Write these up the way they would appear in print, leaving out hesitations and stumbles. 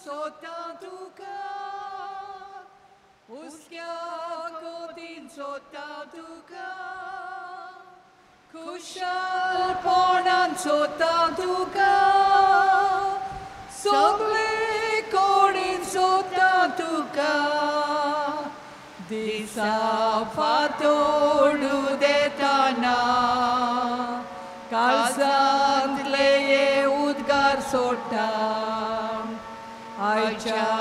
सोता तुका हुस्क्या कोतीन सोता तुका खुशालपणान सोता तुका सगळे कोडीन सोता तुका दिसा फातोडू देताना काळजांतले उद्गार सोडटा आयच्या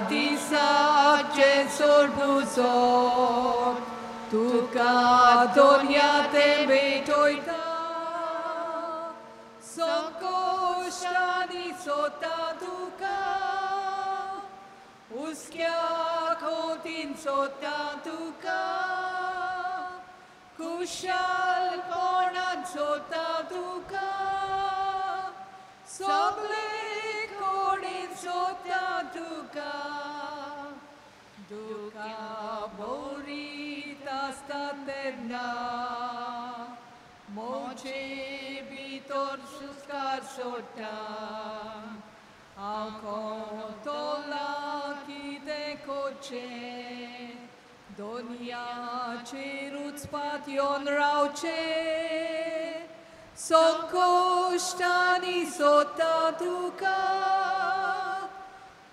दिसाचे सोडबुजोत तुका दोनया ते भेटोयता संकोश्टांनी सोता तुका हुस्क्या खोतीन सोता तुका खुशालपणान सोता तुका सगळे कोडीन सोता तुका दुखा भोरीत आसता तेन्ना मोचे भितर सुस्कार सोडटा हांव कोतोला कितें करचें दोनयाचेर उचपात येवन रावचें संकोश्टांनी सोता तुका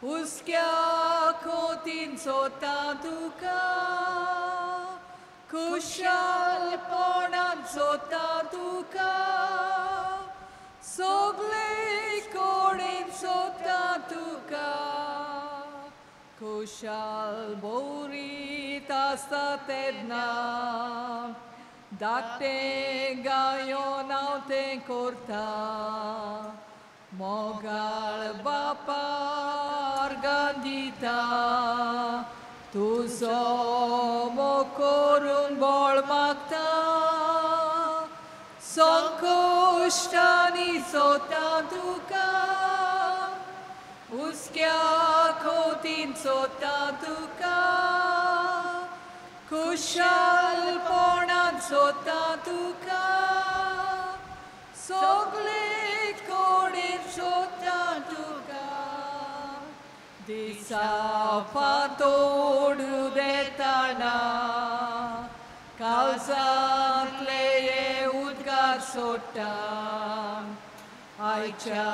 हुस्क्या खोतीन सोता तुका खुशालपणान सोता तुका सगळे कोडीन सोता तुका खुशाल बोरीत आसता तेन्ना धाकटें गायोन हांव तें करता मोगाळ बापार दिता तुजो मोग करून बळ मागता संकोश्टांनी सोता तुका हुस्क्या खोतीन सोता तुका खुशालपणान सोता तुका सगळे कोडीन सोता तुका दिसा फातोडू देताना काळजांतले उद्गार सोडटा आयच्या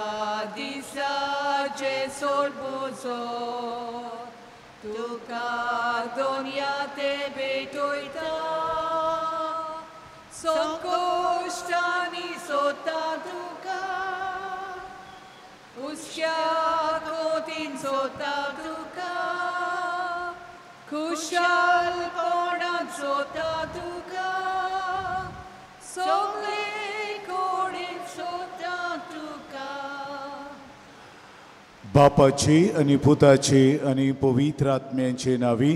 दिसाचे सोडबुजो तुका दोनया ते भेटोयता संकोश्टांनी सोता तुका हुस्क्या खोतीन सोता तुका खुशालपणान सोता तुका सगळे कोडीन सोता तुका. बापाची आनी पुताची आनी पवित्र आत्म्यांचे नांवी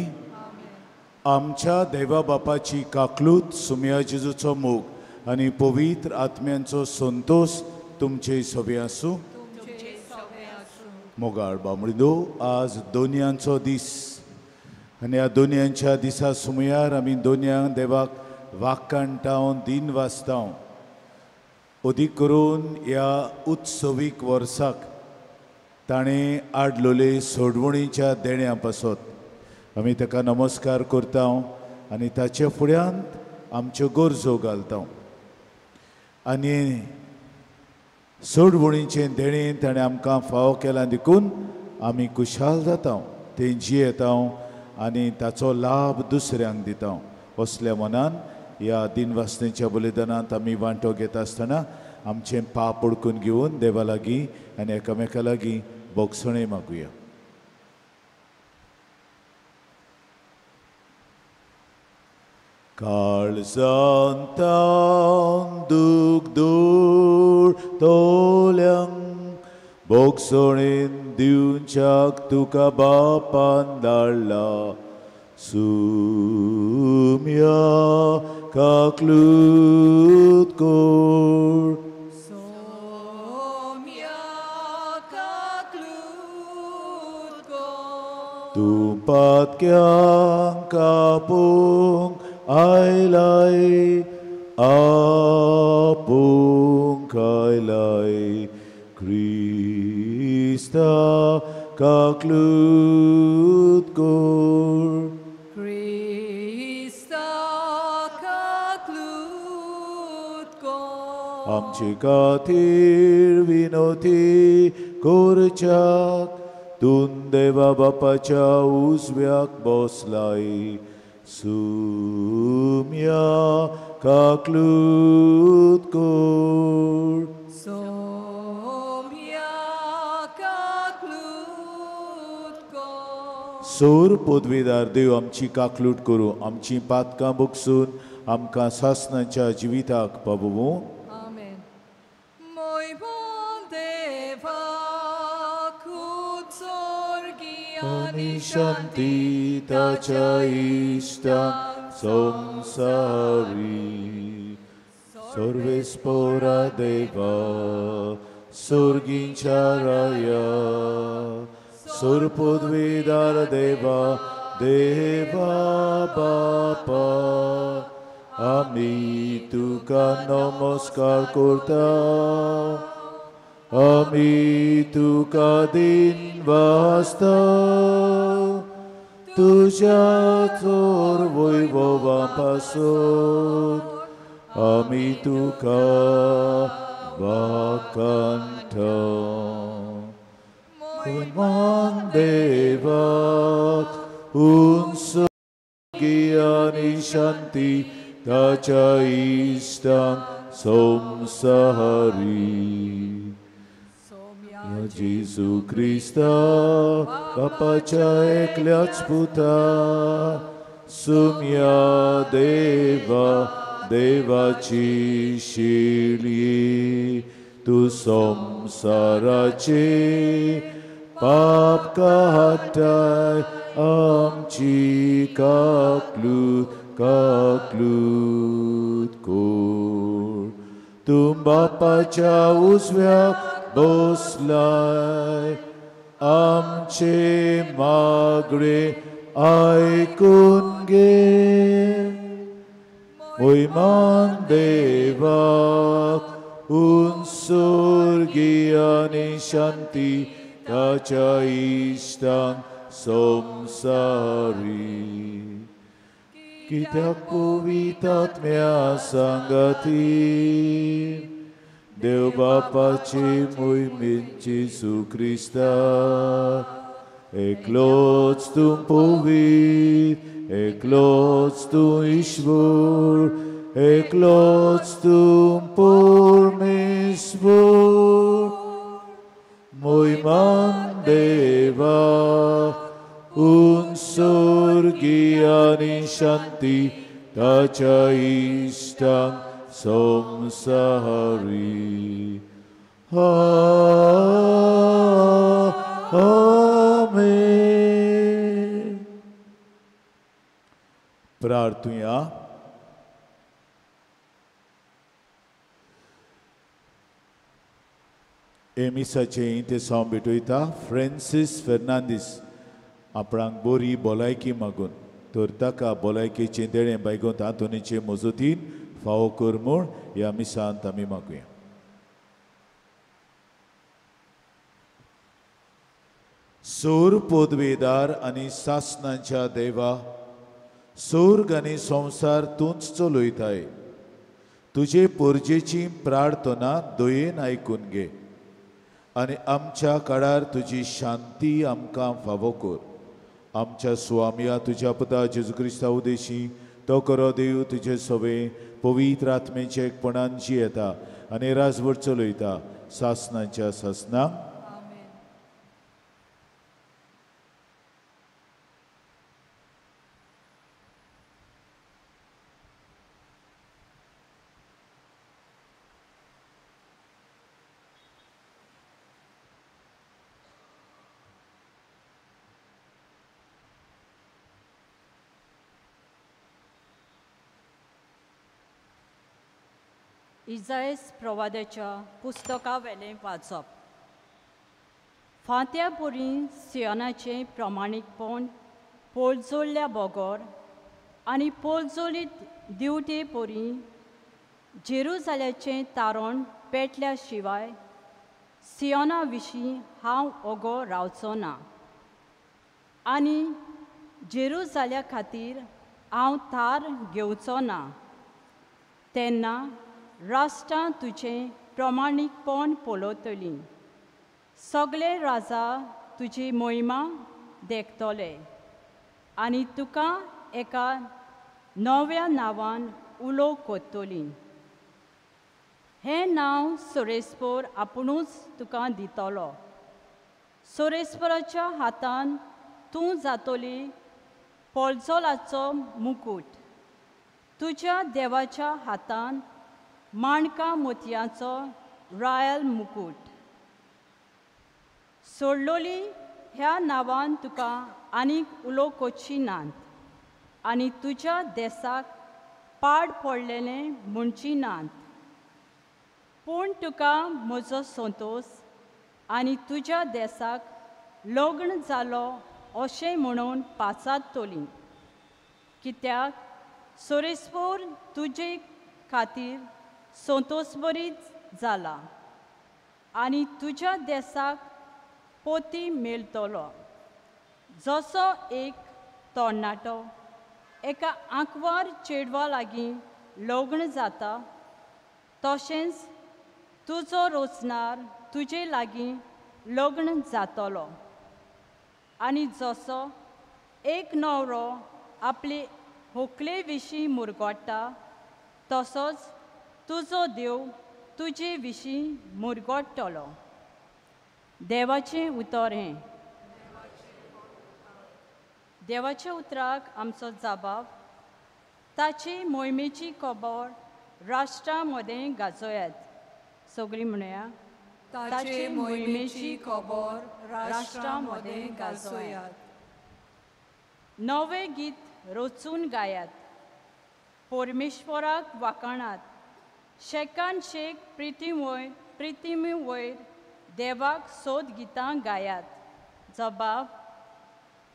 आमच्या देवा बापाची काकलूत सुम्या जेजूचो मोग आनी पवित्र आत्म्यांचो संतोष तुमचे सवे आसूं. मोगाळ बामणिदो, आज दोनयांचो दीस आनी ह्या दोनयांच्या दिसा सुमयार आमी दोनयांक देवाक वाक्काणटाव दिन वाचताव. अदीक करून ह्या उत्सवीक वर्साक ताणें आडलोले सोडवणीच्या देण्या पासत आमी ताका नमस्कार करता आनी ताचे फुड्यांत आमच्यो गरजो घालता आनी सोडवणीचें देणें ताणें आमकां फावो केलां देखून आमी खुशाल जाता, तें जियेता आनी ताचो लाभ दुसऱ्यांक दिता. असल्या मनान ह्या दिनवासनेच्या बलिदानांत आमी वांटो घेता आसतना आमचें पाप ओडकून घेवन देवा लागीं आनी एकामेका लागीं भोगसणें मागुया. काळजांत दूख दूर तोल्यांक भोगसणेन दिवच्याक तुका बापान धाडला सुम्या काकलूत कोर. सोम्या काकलूत कोर. तूं पातक्यांक कापूंक आयलाय, आपूंक आयलाय क्रिस्ता काकलूत कोर. क्रिस्ता काकलूत कोर. आमचे खातीर विनोती करच्याक तूं देवा बापाच्या उजव्याक बसलाय. सुम्या काकलूत कोर. सोम्या काकलूत कोर. सोर पदवेदार देव आमची काकलूट करूं, आमची पातकां बगसून आमकां सासणाच्या जिविताक पावोवं. आमेन. मोयबोन देवाक उत्सर्गी आनी शांती ताच्या इश्टांक संवसारी. सर्वेस्पोरा देवा सोर्गींच्या राया, सोर पदवेदार देवा देवा बापा, आमी तुका नमस्कार करता, आमी तुका दिन वाजता, तुज्या थोर वैभवा पासून आमी तुका वाकांठा. मान देवाक उंसगी आनी शांती ताच्या इश्टांक संवसारी. जेजू क्रिस्ता बापाच्या एकल्याच पुता, सुम्या देवा देवाची शिळी, तूं संवसाराचे पाप काडटाय, आमची काकलूत काकलूत कोर. तूं बापाच्या उजव्याक बसलाय, आमचे मागणे आयकून घे. मोयमान देवाक उंसर्गी आनी शांती ताच्या इश्टांक संवसारी. कित्याक पवित्र सांगाती देव बापाची मोहिमेन जेजू क्रिस्ता, एकलोच तूं पवित्र, एकलोच तूं ईश्वर, एकलोच तूं परमेश्वर. मोहिमान देवा उंसर्गी आनी शांती ताच्या इश्टांक संवसारी. आमेन. प्रार्थुया. एमिसाचें इंतेसांव भेटयता फ्रेंसीस फेर्नांदीस आपणाक बरी भलायकी मागून, तर ताका भलायकेचें देणें बायगोंत आंतोनीचे मजतीन फावो कर म्हूण ह्या मिसांत आमी मागुया. सोर पदवेदार आनी सासणाच्या देवा, सोर्ग आनी संवसार तूंच चलयताय, तुजे पोरजेची प्रार्थना दयेन आयकून घे आनी आमच्या काळार तुजी शांती आमकां फावो कर. आमच्या स्वामया तुज्या पुता जेजू क्रिस्ता उदेशी तो करो देव तुजे सवे पवित्र आत्मेचे एकपणान जियेता आनी राजवट चलयता सासणाच्या सासणाक. इजायस प्रवादाच्या पुस्तकावेलें वाचप. फांत्या पुरी सियोनाचें प्रमाणीकपण पोळजोल्ल्या बोगोर आनी पोळजोलीत दिवटे परी जेरुजाल्याचें तारण पेटल्या शिवाय सियोना विशीं हांव ओगो रावचो ना आनी जेरुजाल्या खातीर हांव थार घेवचो ना. तेन्ना राष्ट्रां तुजें प्रमाणीकपण पळयतलीं, सगळे राजा तुजी मोहिमा देखतले आनी तुका एका नव्या नांवान उलो करतलीं. हें नांव सोरेस्पोर आपुणूच तुका दितलो. सोरेस्पोराच्या हातान तूं जातली पोलजोलाचो मुकूट, तुज्या देवाच्या हातान माणकां मोतयांचो रॉयल मुकूट. सोडलोली ह्या नांवान तुका आनीक उलो करची नात आनी तुज्या देसाक पाड पडलेलें म्हणची नात. पूण तुका म्हजो संतोस आनी तुज्या देसाक लग्न जालो अशें म्हणून पाचारतली, कित्याक सोरेस्पोर तुजे खातीर संतोसबरीत जाला आनी तुज्या देसाक पोती मेळटलो. जसो एक तरणाटो एका आंकवार चेडवा लागीं लग्न जाता, तशेंच तुजो रोचणार तुजे लागीं लग्न जातलो. आनी जसो एक न्हवरो आपले होकले विशीं मुरगोट्टा, तसोच तुजो देव तुजे विशीं मुरगोट्टलो. देवाचें उतर हें. देवाच्या उतराक आमचो जबाब. ताची मोहिमेची खबर राष्ट्रां मदें गाजोयात. सगळीं म्हणया, ताचे मोहिमेची खबर राष्ट्रां मदें गाजोयात. नवें गीत रचून गायात, परमेश्वराक वाखाणात. शेकान शेक प्रितीम वयर देवाक सोद गितां गायात. जबाब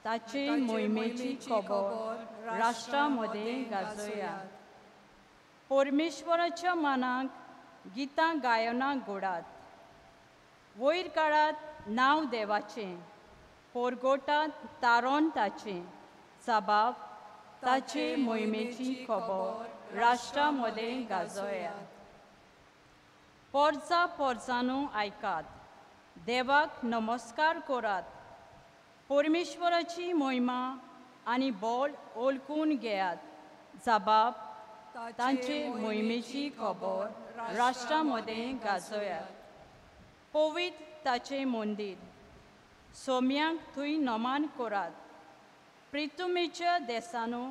ताचे मोहिमेची खबर राष्ट्रां मदें गाजोयात. परमेश्वराच्या मनाक गितां गायनां गोडात. वयर काळात नांव देवाचें, पोरगोटात तारोन ताचें. जबाब ताचे मोहिमेची खबर राष्ट्रां मदें गाजोयात. पोरजा पोरजानू आयकात, देवाक नमस्कार करात. परमेश्वराची मोहिमा आनी बोल ओळखून घेयात. जबाब तांचे मोहिमेची खबर राष्ट्रां मदें गाजोयात. पवित्र ताचें मंदीर, सोम्यांक थंय नमान करात. प्रितुमेच्या देसानू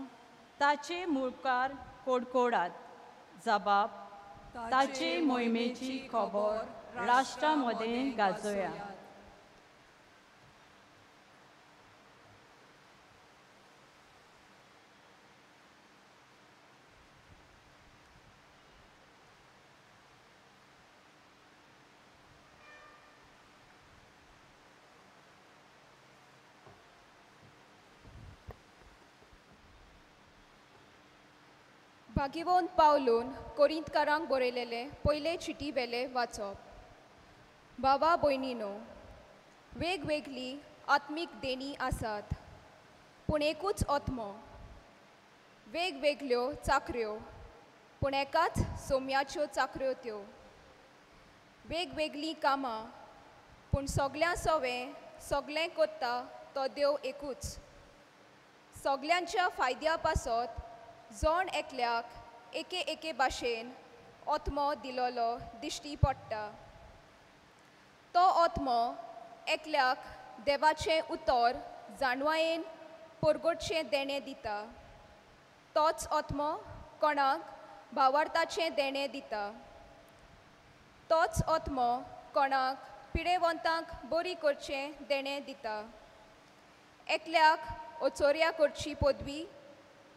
ताचे मुखार कोडकोडात. जबाब ताचे मोहिमेची खबर राष्ट्रां मदें गाजोयात. भागिवोन पावलून कोरिंतकारांक बरयलेले पयले चिटी वेले वाचप. बाबा भयणीनो, वेगवेगळी आत्मीक देणी आसात, पूण एकूच आत्मो. वेगवेगळ्यो चाकऱ्यो, पूण एकाच सोम्याच्यो चाकऱ्यो त्यो. वेगवेगळीं कामां, पूण सगळ्यां सोवें सगळें करता तो देव एकूच. सगळ्यांच्या फायद्या पासत जण एकल्याक एके एके भाशेन आत्मो दिलोलो दिश्टी पडटा. तो आत्मो एकल्याक देवाचें उतर जाणवायेन परगटचें देणें दिता. तोच आत्मो कोणाक भावार्थाचें देणें दिता. तोच आत्मो कोणाक पिडेवंतांक बरी करचें देणें दिता. एकल्याक ओचोर्या करची पदवी,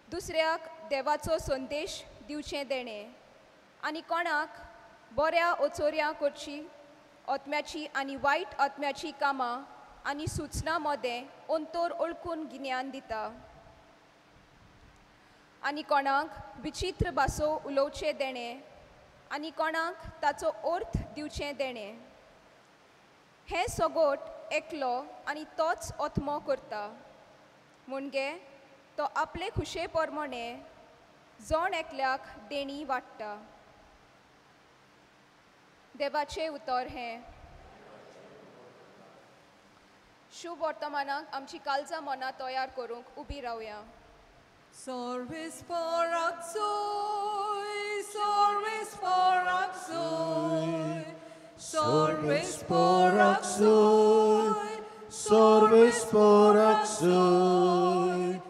दुसऱ्याक देवाचो संदेश दिवचें देणें, आनी कोणाक बऱ्या ओचोर्या करची आत्म्याची आनी वायट आत्म्याची कामां आनी सुचना मदें अंतर ओळखून गिन्यान दिता. आनी कोणाक विचित्र भासो उलोवचें देणें, आनी कोणाक ताचो अर्थ दिवचें देणें. हें सगोट एकलो आनी तोच आत्मो करता, म्हणजे तो आपले खुशे प्रमाणे जण एकल्याक देणी वाडटा. देवाचें उतर हें. शुभ वर्तमानाक आमची काळजां मनां तयार करूंक उबी रावया. Service for Aksoi, service for Aksoi, service for Aksoi, service for Aksoi,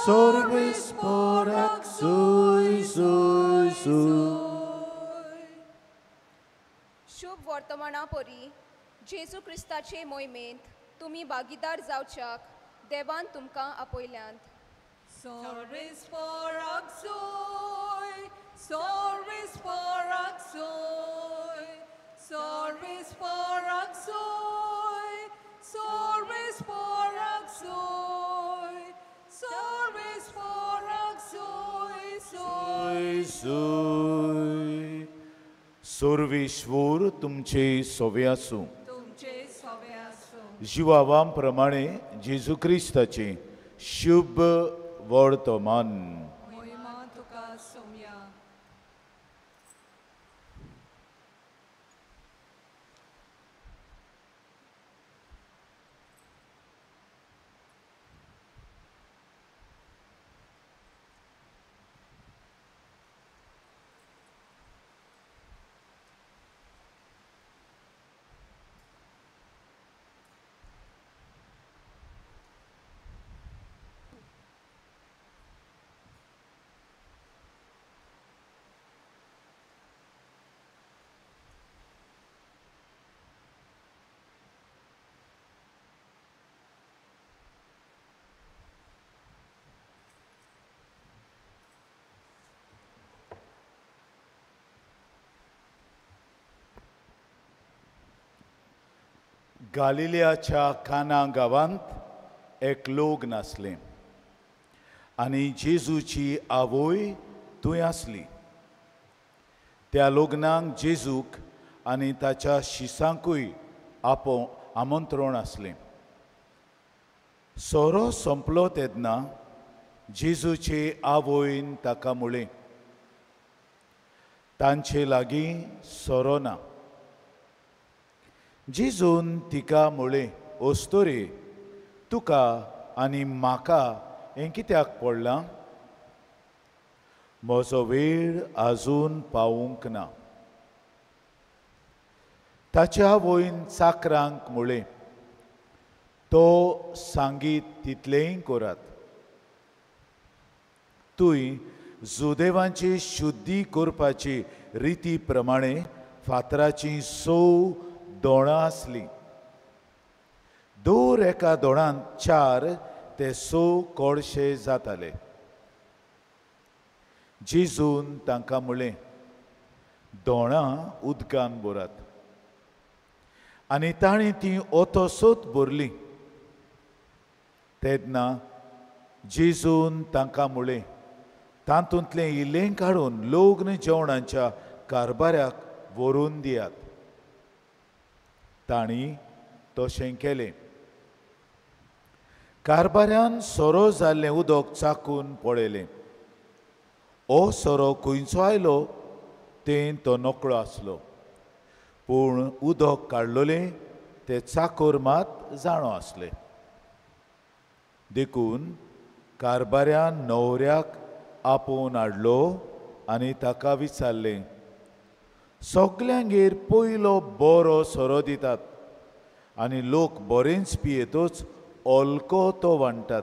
service for Aksoi, soy, soy. शुभ वर्तमाना परी जेजू क्रिस्ताचे मोहिमेंत तुमी भागीदार जावच्याक देवान तुमकां आपयल्यांत. Service for Aksoi, service for Aksoi, service for Aksoi, service for Aksoi, service for Aksoi, soy, soy. Sarveshwar तुमचे सोवे आसूं. तुमचे सोवे आसूं. जिवावां प्रमाणे जेजू क्रिस्ताचे शुभ वर्तमान. महिमा तुका सोम्या. गालिलियाच्या काना गांवांत एक लग्न आसलें आनी जेजूची आवय थंय आसली. त्या लग्नाक जेजूक आनी ताच्या शिसांकूय आमंत्रण आसलें. सोरो सोंपलो तेन्ना जेजूचे आवयन ताका म्हळें, तांचे लागीं सोरो ना. जेजून तिका म्हळें, अस्तोरे, तुका आनी म्हाका हें कित्याक पडलां? म्हजो वेळ आजून पावूंक ना. ताच्या आवयन चाकरांक म्हळें, तो सांगीत तितलेंय करात. तूं जुदेवांची शुद्धी करपाची रिती प्रमाणे फातराची 6 दोणां आसलीं. दर एका दोणांत 4 ते 6 कोळशे जाताले. जेजून तांकां म्हळें, दोणां उदकान भरात. आनी ताणें ती ओतोसोत भरली. तेन्ना जेजून तांकां म्हळें, तातूंतलें इल्लें काडून लग्न जेवणाच्या कारभाऱ्याक व्हरून दियात. तांणी तशें केलें. कारभाऱ्यान सोरो जाल्लें उदक चाकून पळयलें. ओ सोरो खंयचो आयलो तें तो नकळो आसलो, पूण उदक काडलोलें तें चाकोर मात जाणो आसलें. देखून कारभाऱ्यान न्हवऱ्याक आपोवन हाडलो आनी ताका विचारलें, सगल्यांगेर पयलो बरो सोरो दितात आनी लोक बरेंच पियेतच ओलको तो वांट्टात,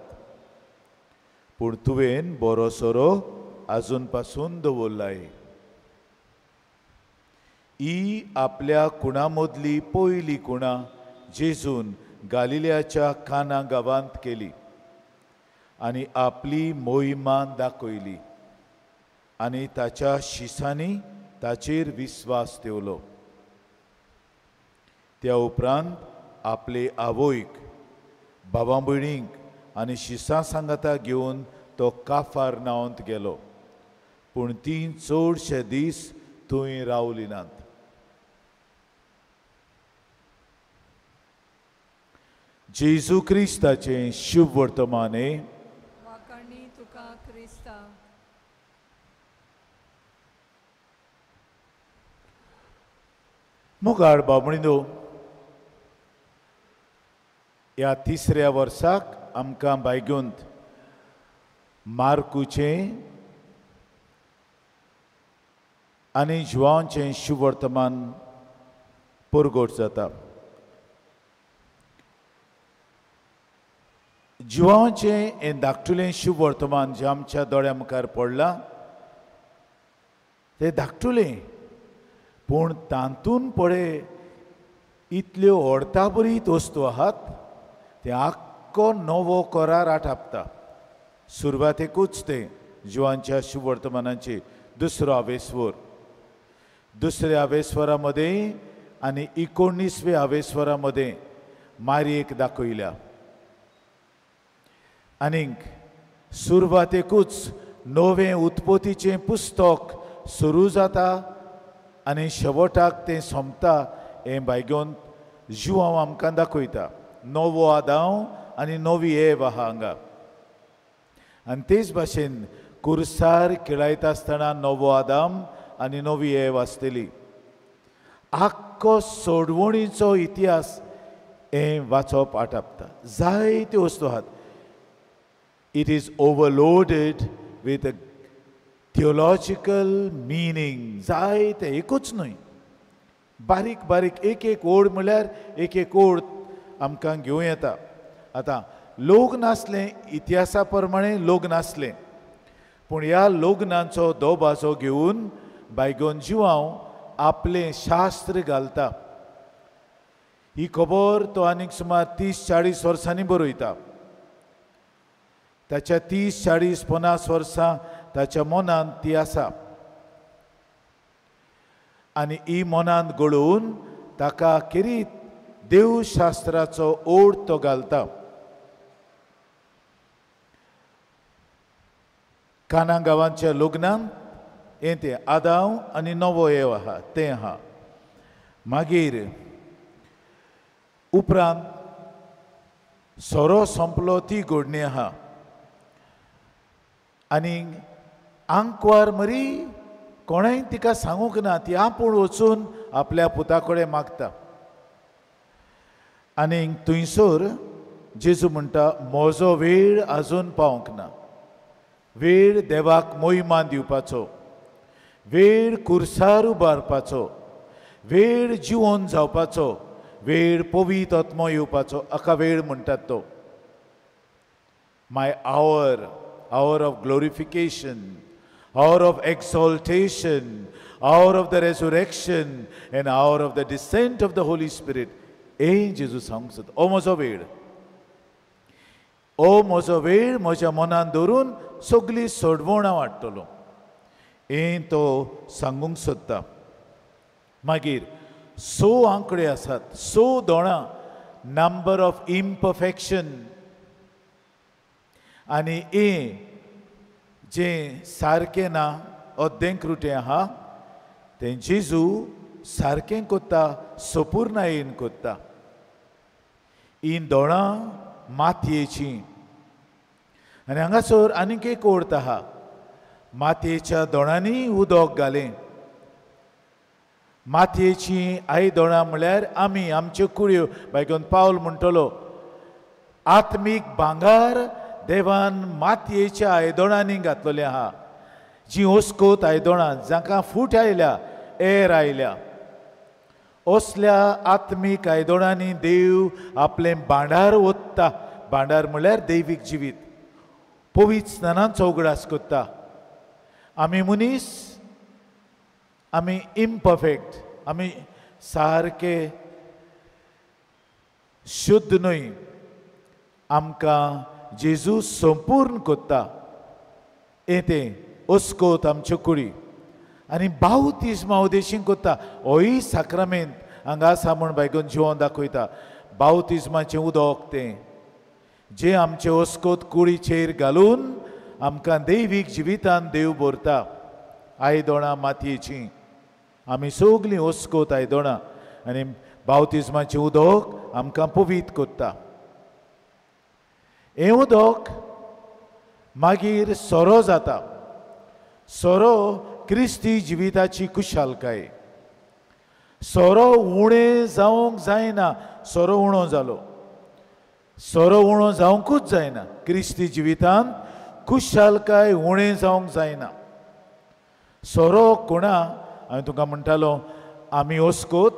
पूण तुवें बरो सोरो आजून पासून दवरलाय. ही आपल्या कुणा मदली पयली कुणा जेजून गालिलियाच्या काना गांवांत केली आनी आपली मोहिमा दाखयली आनी ताच्या शिसांनी ताचेर विस्वास ठेवलो. त्या उपरांत आपले आवयक, भावा भयणींक आनी शिसां सांगाता घेवन तो काफार नांवांत गेलो, पूण तीं चडशे दीस थंय रावली नात. जेजू क्रिस्ताचें शुभ वर्तमान. वाखाणी तुका क्रिस्ता. मोगाळ बाबणीनो, ह्या तिसऱ्या वर्साक आमकां बायगुंत मार्कूचें आनी जुवांचें शुभ वर्तमान परगट जाता. जुवांचें हें धाकटुलें शुभ वर्तमान जें आमच्या दोळ्या मुखार पडलां तें धाकटुलें, पूण तातूंत पळय इतल्यो अर्थाभरीत वस्तू आहात तें आख्खो नवो करार आटापता. सुरवातेकूच तें जुवांच्या शुभ वर्तमानाचे दुसरो आवेस्वर, दुसऱ्या आवेस्वरा मदें आनी 19व्या आवेस्वरा मदें मारयेक दाखयल्या. आनीक सुरवातेकूच नवें उत्पत्तीचें पुस्तक सुरू जाता आनी शेवटाक तें सोंपता हें बायगोन जुवांव आमकां दाखयता. नवो आदांव आनी नवी एव आहा हांगा. आनी तेच भाशेन कुर्सार खेळयता आसतना नवो आदाम आनी नवी एव आसतली. आख्खो सोडवणीचो इतिहास हें वाचप आटापता. जायत्यो वस्तू आहात. It is overloaded with theological meaning. जायते, एकूच न्हय, बारीक बारीक एक एक ओड म्हळ्यार एक एक ओड आमकां घेवं येता. आतां लग्न आसलें, इतिहासा प्रमाणे लग्न आसलें, पूण ह्या लग्नाचो दबाजो घेवन बायगोन जुवांव आपलें शास्त्र घालता. ही खबर तो आनीक सुमार 30-40 वर्सांनी बरयता. ताच्या 30-40-50 वर्सां ताच्या मनांत ती आसा आनी ही मनांत गळोवन ताका खेरीत देवशास्त्राचो ओड तो घालता. काना गांवांच्या लग्नांत हें तें आदांव आनी नवो एव आहा तें आहा. मागीर उपरांत सोरो सोंपलो ती घडणी आहा. आनी आंकवार मरी कोणेंय तिका सांगूंक ना, ती आपूण वचून आपल्या पुता कडेन मागता. आनी थंयसर जेजू म्हणटा, म्हजो वेळ आजून पावंक ना. वेळ देवाक मोहिमा दिवपाचो, वेळ कुर्सार उबारपाचो, वेळ जिवन जावपाचो, वेळ पवित्र आत्मो येवपाचो, हाका वेळ म्हणटात तो. My hour, hour of glorification, hour of exaltation, hour of the resurrection and hour of the descent of the Holy Spirit. हें जेजू सांगूंक सोदता. ओ म्हजो वेळ, ओ म्हजो वेळ म्हज्या मनान दवरून सगळी सोडवणां वाडटलो, हें तो सांगूंक सोदता. मागीर 6 आंकडे आसात, 6 दोणां, नंबर ऑफ इम्परफेक्शन. आनी हें जें सारकें ना, अद्दें क्रुटें आहा, तें जेजू सारकें कोत्ता, सपूर्णायेन कोत्ता. ही दोणां मातयेचीं. आनी हांगासर आनीक एक ओर्त आहा, मातयेच्या दोणांनी उदक घालें. मातयेचीं आयदोणां म्हळ्यार आमी, आमच्यो कुळयो. बायकोन पावल म्हणटलो, आत्मीक भांगार देवान मातयेच्या आयदोणांनी घातलेलें आहा. जीं ओस्कोत आयदोणां, जांकां फूट आयल्या, एर आयल्या, असल्या आत्मीक आयदोणांनी देव आपलें भांडार ओतता. भांडार म्हळ्यार दैवीक जिवीत, पवित्र स्नानाचो उगडास करता. आमी मनीस, आमी इम्परफेक्ट, आमी सारके शुद्ध न्हय. आमकां जेजू संपूर्ण करता. हें तें ओस्कोत आमच्यो कुडी आनी बावतिज्मा उदेशीं करता. होय साक्रामेंत हांगा आसा म्हूण बायगोन जिवन दाखयता. बावतिज्माचें उदक तें जें आमचे ओस्कोत कुडीचेर घालून आमकां दैवीक जिवितान देव भरता. आयदोणां मातयेचीं, आमी सगळीं ओस्कोत आयदोणां आनी बावतिज्माचें उदक आमकां पवित्र करता. हें उदक मागीर सोरो जाता. सोरो क्रिस्ती जिविताची कुशालकाय. सोरो उणें जावंक जायना. सोरो उणो जालो, सोरो उणो जावंकूच जायना. क्रिस्ती जिवितांत कुशालकाय उणें जावंक जायना. सोरो कोणा हांवें तुमकां म्हणटालो, आमी ओस्कोत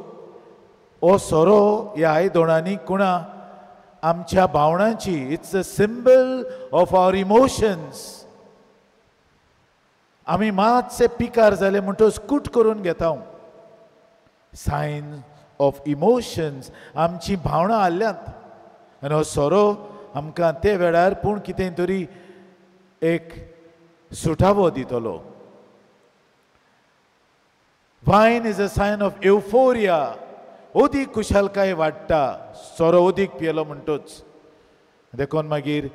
हो सोरो ह्या आयदोणांनी कोणा आमच्या भावनांची. It's a symbol of our emotions. आमी मातशे पिकार जाले म्हणटकच कूट करून घेता. सायन ऑफ इमोशन्स, आमची भावनां हाल्ल्यांत. आनी हो सोरो आमकां ते वेळार पूण कितें तरी एक सुटावो दितलो. Wine is a sign of euphoria. अदीक कुशालकाय वाडटा सोरो अदीक पियेलो म्हणटूच. देखून मागीर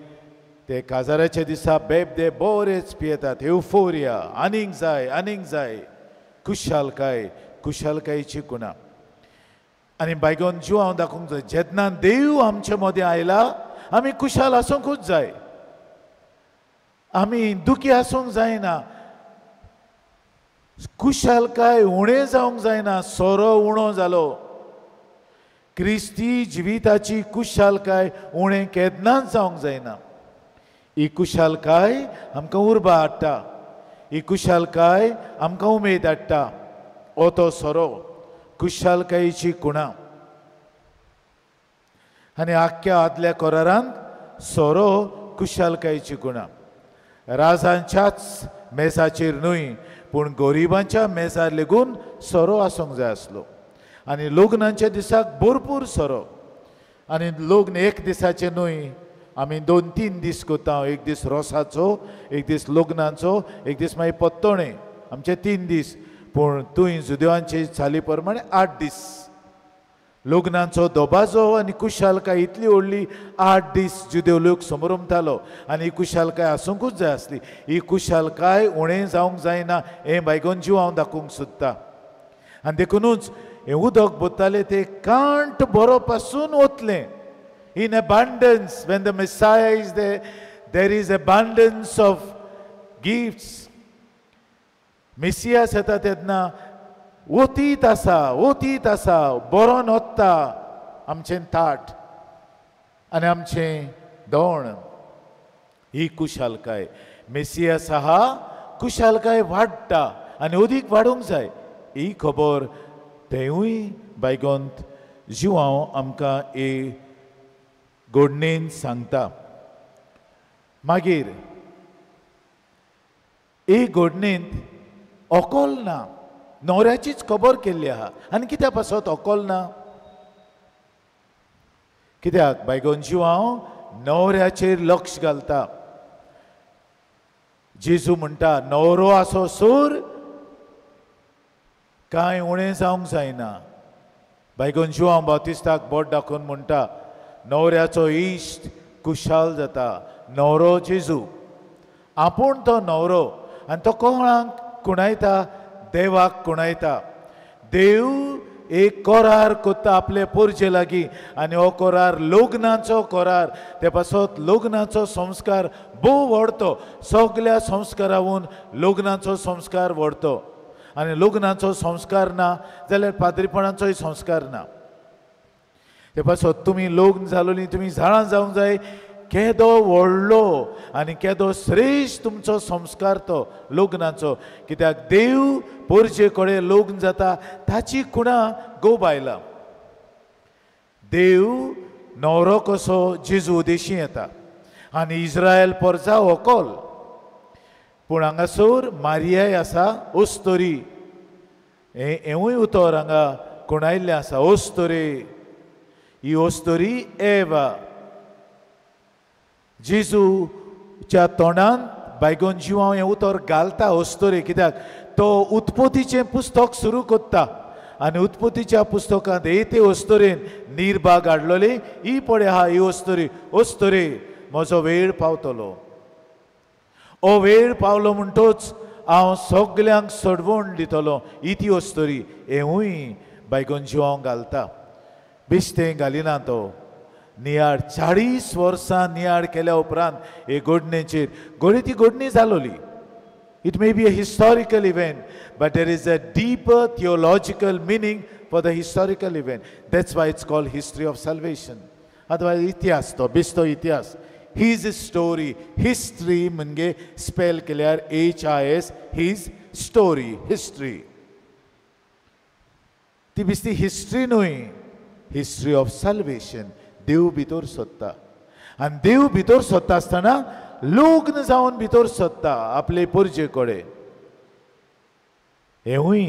ते काजाराच्या दिसा बेबदे बरेच पियेतात. एवफोरिया, आनीक जाय आनीक जाय. कुशालकाय, कुशालकायेची गुणां. आनी बायगोन जीव हांव दाखोवंक जाय, जेन्ना देव आमचे मदें आयला आमी कुशाल आसूंकूच जाय. आमी दुखी आसूंक जायना. कुशालकाय उणें जावंक जायना. सोरो उणो जालो, क्रिस्ती जिविताची कुशालकाय उणें केन्नाच जावंक जायना. ही कुशालकाय आमकां उर्बा हाडटा, ही कुशालकाय आमकां उमेद हाडटा. हो तो सोरो, कुशालकायेची कुणां. आनी आख्ख्या आदल्या करारांत सोरो कुशालकायेची कुणां. राजांच्याच मेजाचेर न्हय पूण गरिबांच्या मेजार लेगून सोरो आसूंक जाय आसलो. आनी लग्नाच्या दिसाक भरपूर सोरो. आनी लग्न एक दिसाचें न्हय, आमी 2-3 दीस करता. एक दीस रोसाचो, एक दीस लग्नाचो, एक दीस मागीर पत्तोणे, आमचे 3 दीस. पूण तुंय जुदेवांचे चाली प्रमाणे 8 दीस लग्नाचो दबाजो आनी कुशालकाय इतली व्हडली. 8 दीस जुदेव लोक समरमतालो. आनी ही कुशालकाय आसूंकूच जाय आसली. ही कुशालकाय उणें जावंक जायना हें बायगोन जीव हांव दाखोवंक सोदता. आनी देखुनूच हें उदक भरतालें तें कांट बरो पासून वतलें. In abundance, when the Messiah is there, there is abundance of gifts. Messias येता तेन्ना ओतीत आसा, ओतीत आसा, बरोन ओत्ता आमचें ताट आनी आमचें दोण. ही कुशालकाय. मेसियास आहा, कुशालकाय वाडटा आनी अदीक वाडूंक जाय. ही खबर तेवूय बायगोंत जिवांव आमकां हे गोडणेन सांगता. मागीर हे गोडणेंत अकोल ना, न्हवऱ्याचीच खबर केल्ली आहा. आनी कित्या पासत अकोल ना? कित्याक बायगोन जिवांव न्हवऱ्याचेर लक्ष घालता. जेजू म्हणटा न्हवरो आसो सोर कांय उणें जावंक जायना. बायगोन जिवांव बातिस्ताक बोट दाखोवन म्हणटा न्हवऱ्याचो इश्ट कुशाल जाता. न्हवरो जेजू, आपूण तो न्हवरो. आनी तो कोणाक कुणायता? देवाक कुणायता. देव एक करार कोत्ता आपले पोरजे लागीं आनी हो करार लग्नाचो करार. ते पासत लग्नाचो संस्कार भोव व्हडतो. सगल्या संस्कारावून लग्नाचो संस्कार व्हडतो. आनी लग्नाचो संस्कार ना जाल्यार पाद्रीपणाचोय संस्कार ना. ते पासत तुमी लग्न जालोली, तुमी जाणां जावंक जाय केदो व्हडलो आनी केदो श्रेश्ठ तुमचो संस्कार तो लग्नाचो. कित्याक देव पोरजे कडेन लग्न जाता ताची खुणा गोव बायला. देव न्हवरो कसो जेजू उदेशी येता आनी इस्रायल पोरजा व्हंकल. पूण हांगासर मारियाय आसा ओस्तोरी. हेंवूय उतर हांगा कोणायल्लें आसा, ओस्तोरी. ही ओस्तोरी एवा. जेजूच्या तोंडान बायगोन जिवांव हें उतर घालता ओस्तोरी. कित्याक तो उत्पत्तीचें पुस्तक सुरू करता आनी उत्पत्तीच्या पुस्तकांत हे ते ओस्तोरेन निर्बाग हाडलोली. ही पळय आहा ही ओस्तोरी. ओस्तोरी म्हजो वेळ पावतलो. हो वेळ पावलो म्हणटोच हांव सगल्यांक सोडवण दितलो. ही ती ओस्तोरी. हेंवूय बायगोन जिवांव घालता. बेश्टें घालिना तो. नियाळ 40 वर्सां नियाळ केल्या उपरांत हे घडणेचेर घडये ती घडणी जालोली. It may be a historical event, but there is a deeper theological meaning for the historical event. That's why it's called history of salvation. Otherwise, इतिहास तो बेस्तो इतिहास. His story, history म्हणजे स्पेल केल्यार HIS, his story, history. ती बेस्ती history न्हय, history of solvation. देव भितर सोदता आनी देव भितर सोदता आसतना लग्न जावन भितर सोदता आपले परजे कडेन. हेंवूय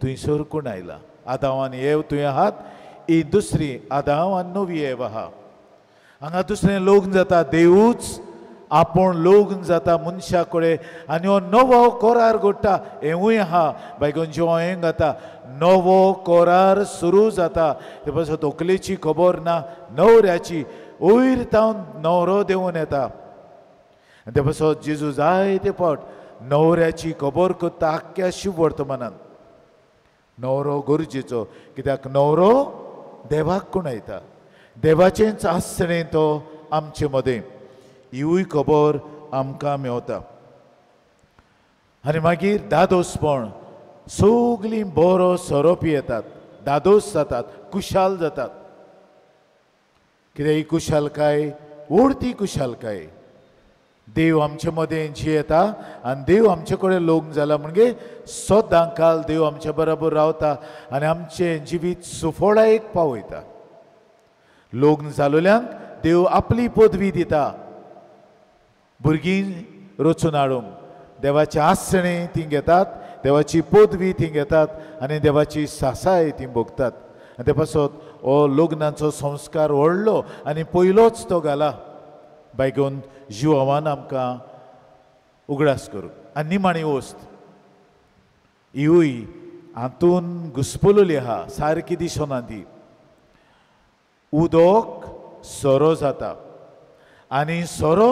थंयसर कोण आयला. आदांव आनी एव थंय आहात, ही दुसरी आदांव आनी नवी एव आहा. हांगा दुसरें लग्न जाता, देवूच आपूण लग्न जाता मनशा कडेन आनी हो नवो करार घडटा. हेंवूय आहा बायगोन जिवा हें जाता, नवो करार सुरू जाता. ते पासून तकलेची खबर ना न्हवऱ्याची, वयर तावन न्हवरो देंवून येता. आनी ते पासून जेजू जायते फावट न्हवऱ्याची खबर करता आख्ख्या शिववर्तमानान. न्हवरो गरजेचो, कित्याक न्हवरो देवाक कुणायता, देवाचेंच आसणें तो आमचे मदें. हिवूय खबर आमकां मेवता. आनी मागीर दादोसपण, सगलीं बरो सोरो पियेतात, दादोस जातात, कुशाल जातात. कित्याक ही कुशालकाय व्हड कुशालकाय. देव आमचे मदें जियेता आनी देव आमचे कडेन लग्न जाला म्हणजे सदां काल देव आमचे बरोबर रावता आनी आमचें जिवीत सुफळायेक पावयता. लग्न जालोल्यांक देव आपली पदवी दिता, भुरगीं रचून हाडूंक. देवाचें आसणें तीं घेतात, देवाची पदवी तीं घेतात आनी देवाची सासाय तीं भोगतात. आनी ते पासत हो लग्नाचो संस्कार व्हडलो आनी पयलोच तो घाला बायगोन जिवान आमकां उगडास करूं. आनी निमाणी वस्त हिवूय हातून घुस्पलोली आहा, सारकी दिसना ती. उदक सोरो जाता आनी सोरो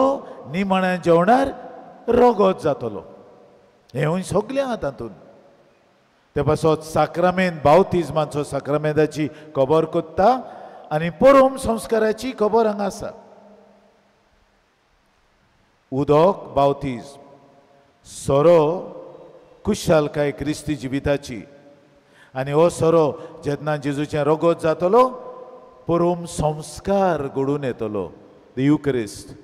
निमाण्या जेवणार रगत जातलो. हेंवूय सगलें आहा तातूंत. ते पासत साक्रामेंत, बावतिज्माचो साक्रामेंताची खबर कोत्ता आनी परम संस्काराची खबर हांगा आसा. उदक बावतीज, सोरो कुशालकाय क्रिस्ती जिविताची. आनी हो सोरो जेन्ना जेजूचें रगत जातलो परम संस्कार घडून येतलो, the Eucharist.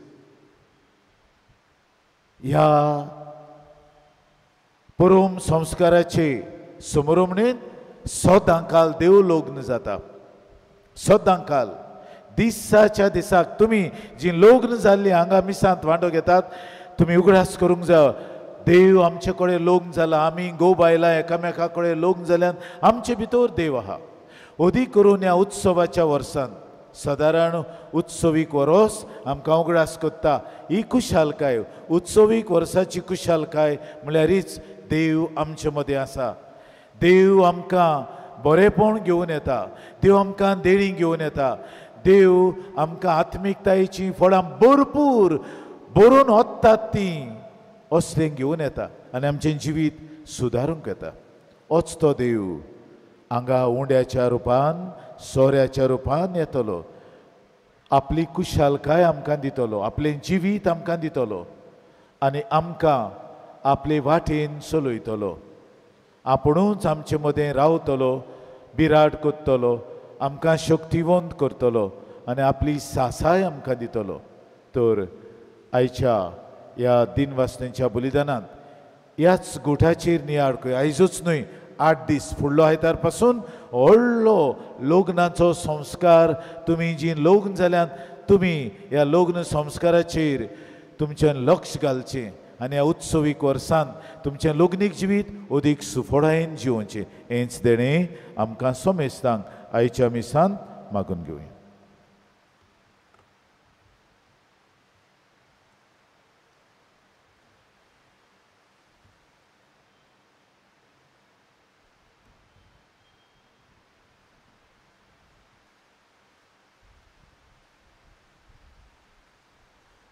ह्या परम संस्काराचे समोरमणेन सदां काल देव लग्न जाता. सदां काल दिसाच्या दिसाक तुमी जी लग्न जाल्ली हांगा मिसांत वांटो घेतात, तुमी उगडास करूंक जाय देव आमचे कडेन लग्न जाला, आमी घोव बायलां एकामेका कडेन लग्न जाल्यान आमचे भितर देव आहा. अदीक करून ह्या उत्सवाच्या वर्सान सादारण उत्सवीक वरोस आमकां उगडास करता ही कुशालकाय. उत्सवीक वर्साची कुशालकाय म्हळ्यारीच देव आमचे मदें आसा. देव आमकां बरेपण घेवन येता, देव आमकां देणीं घेवन येता, देव आमकां आत्मिकतायेचीं फळां भरपूर भरून ओत्तात तीं असलें घेवन येता आनी आमचें जिवीत सुदारूंक येता. होच तो देव हांगा उंड्याच्या रुपान, सोऱ्याच्या रुपान येतलो, आपली कुशालकाय आमकां दितलो, आपलें जिवीत आमकां दितलो आनी आमकां आपले वाटेन चलयतलो. आपुणूच आमचे मदें रावतलो, बिराड करतलो, आमकां शक्तिवंत करतलो आनी आपली सासाय आमकां दितलो. तर आयच्या ह्या दिनवासनेच्या बलिदानांत ह्याच गुठाचेर नियाळ कर. आयजूच न्हय, 8 दीस फुडलो आयतार पासून व्हडलो लग्नाचो संस्कार. तुमी जी लग्न जाल्यात तुमी ह्या लग्न संस्काराचेर तुमचें लक्ष घालचें आनी ह्या उत्सवीक वर्सान तुमचें लग्नीक जिवीत अदीक सुफळायेन जिवोवचें. हेंच देणें आमकां सोमेस्तांक आयच्या मिसान मागून घेवया.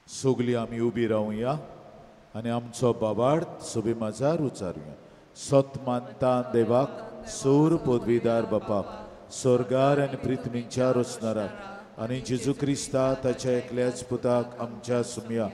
सगळीं आमी उबी रावया आनी आमचो बाबार्थ सोबी माजार उचारुया. सत मानता देवाक, सूर पदवीदार बापाक, स्वर्गार आनी पृथ्वीच्या रचणाराक, आनी जेजू क्रिस्ता ताच्या एकल्याच पुताक आमच्या सुमया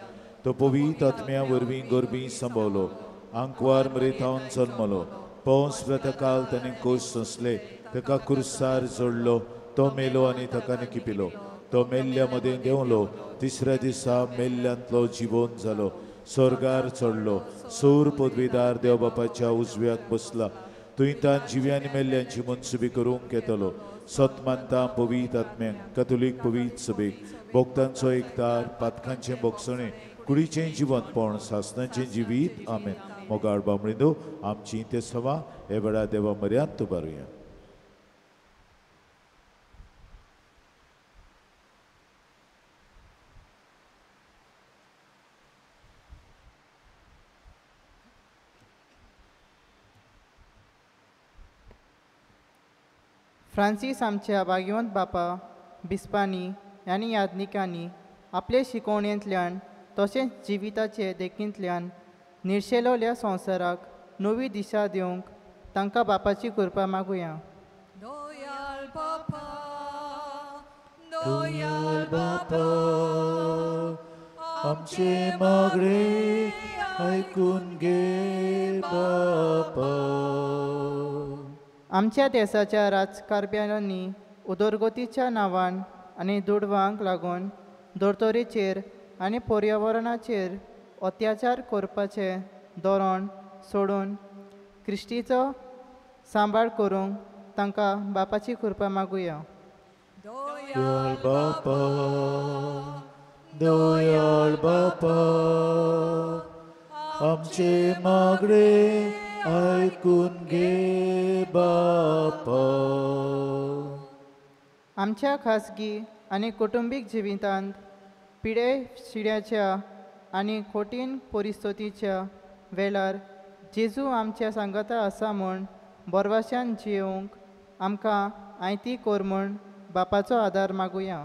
तो पवित्र आत्म्या वरवीं गोरबी संभवलो, आंकवार मरेथावन जल्मलो, पौंस व्रतकाल ताणें कोश सोंसले, ताका कुर्सार जोडलो, तो मेलो आनी ताका निकिपिलो, तो मेल्ल्या मदें देंवलो, तिसऱ्या दिसा मेल्ल्यांतलो जिवोन जालो, स्वर्गार चडलो, सूर पदवीदार देव बापाच्या उजव्याक बसला, तुंय तान जिव्या आनी मेल्ल्यांची मनसुबी करूंक येतलो. सत मानता पवित्र आत्म्यांक, कथोलीक पवित्र सभेक, भोक्तांचो एकतार, पातकांचें भोगसणें, कुडीचें जिवंतपण, सासनाचें जिवीत. आमेन. मोगाळ बामणिंदो आमची ते सवा हे वेळा देवा म्हऱ्यांत उबारुया. फ्रांसीस आमच्या भाग्यवंत बापा बिस्पांनी आनी याज्ञिकांनी आपले शिकवणेंतल्यान तशेंच जिविताचे देखींतल्यान निर्शेलोल्या संवसाराक नवी दिशा दिवंक तांकां बापाची कृपा मागुया. दयाळ बापा, दयाळ बापा, आमचे मागणे आयकून घे बापा. आमच्या देशाच्या राजकारभाऱ्यांनी उदरगतीच्या नांवान आनी दुडवांक लागून धर्तरेचेर आनी पर्यावरणाचेर अत्याचार करपाचें धोरण सोडून क्रिस्तीचो सांबाळ करूंक तांकां बापाची कृपा मागुया. दयाळ बापा, दयाळ बापा, आमचे मागणे आयकून घे बापा. आमच्या खासगी आनी कुटुंबीक जिवितांत पिडे शिड्याच्या आनी कठीण परिस्थितीच्या वेळार जेजू आमच्या सांगाता आसा म्हूण बरवाशान जियोवंक आमकां आयती कर म्हूण बापाचो आदार मागुया.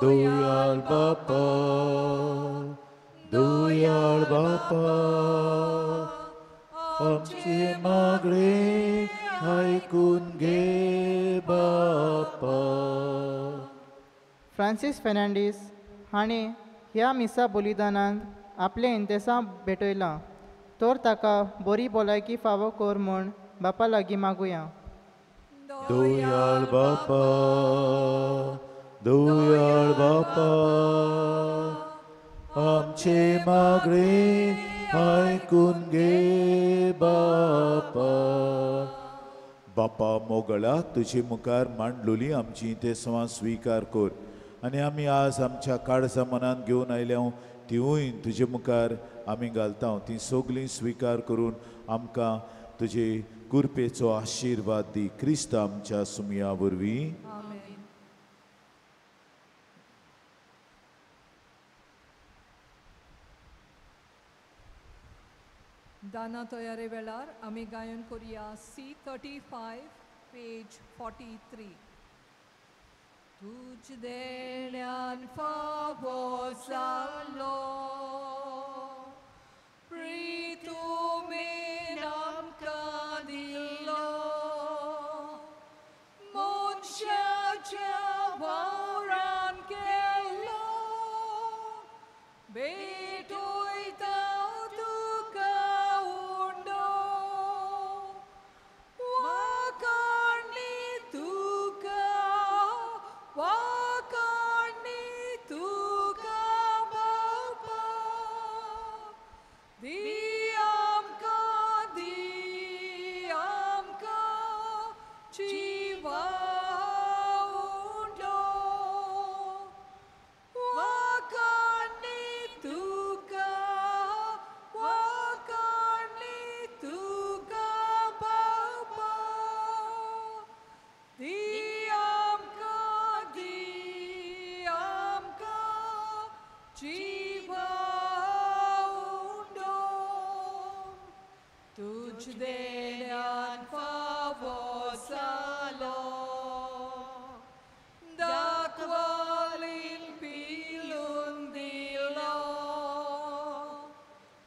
दयाळ बापा, दयाळ बापा, आमचे मागणे आयकून घे बापा. फ्रांसीस फेर्नांडीस हाणें ह्या मिसा बलिदानांत आपलें इंतेसांव भेटयलां तर ताका बरी भलायकी फावो कर म्हूण बापा लागीं मागुया. दयाळ बापा, दयाळ बापा, आमचे मागणे आयकून घे बापा. बापा मोगळा, तुजे मुखार मांडलोली आमची तेसवां स्विकार कर आनी आमी आज आमच्या काळजा मनांत घेवन आयल्या तिवूय तुजे मुखार आमी घालता, ती सगळीं स्विकार करून आमकां तुजे कृपेचो आशिर्वाद दी. क्रिस्त आमच्या सुमया वरवीं. दाना तयारे वेळार आमी गायन करुया C35 page 43. तुज देण्यान फावो जालो, प्रितुमेन आमकां दिलो, मनशाच्या वावरान केलो, भेटयता तुका उंडो, वाखाणी तुका, वाखाणी तुका बापा, दी आमकां जिवा उंडो, वाखाणी तुका, वाखाणी तुका बापा, दी आमकां जिवा उंडो, तुज देण्यान फावो जालो, दाखवालीन पिलून दिलो,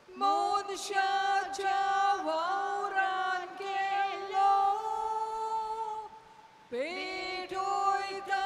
मनशाच्या वावरान केलो, पेटयता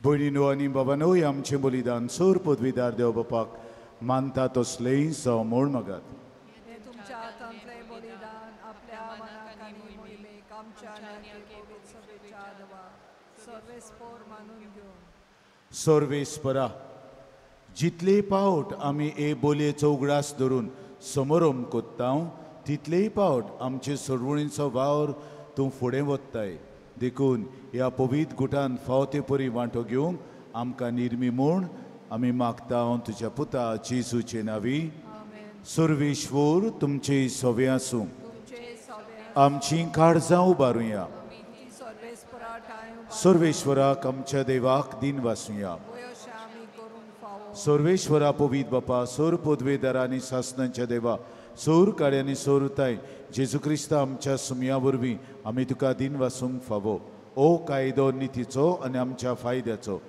भयणीनो आनी बाबानो, आमचें बलिदान सोर पदवीदार देव बापाक मानता तसलें जावं म्हूण मागात. तुमच्या हातांतलें बलिदान आपल्या मनाक आनी मोहिमेक आमच्या सभेच्या सर्वेस्पोर मानून घेवन. सर्वेस्परा, जितले पावट आमी हे बोलयेचो उगडास धरून समोरम कोत्ता तितलेय पावट आमचे सोडवणीचो वावर तूं फुडें वत्ताय. देखून ह्या पवित्र गुटान फावो ते परी वांटो घेवंक आमकां निर्मी म्हूण आमी मागता तुज्या पुता जेजूचे नांवी. सर्वेश्वर तुमचे सवे आसूं. आमची काळजां उबारुया. सर्वेश्वराक आमच्या देवाक दिन वासुया. सर्वेश्वरा पवित्र बापा, सोर पदवेदार आनी सासनांच्या देवा, सोर काड्यांनी सोरताय जेजू क्रिस्ता आमच्या सुमया वरवीं आमी तुका दिन वासूंक फावो. ओ कायदो नितीचो आनी आमच्या फायद्याचो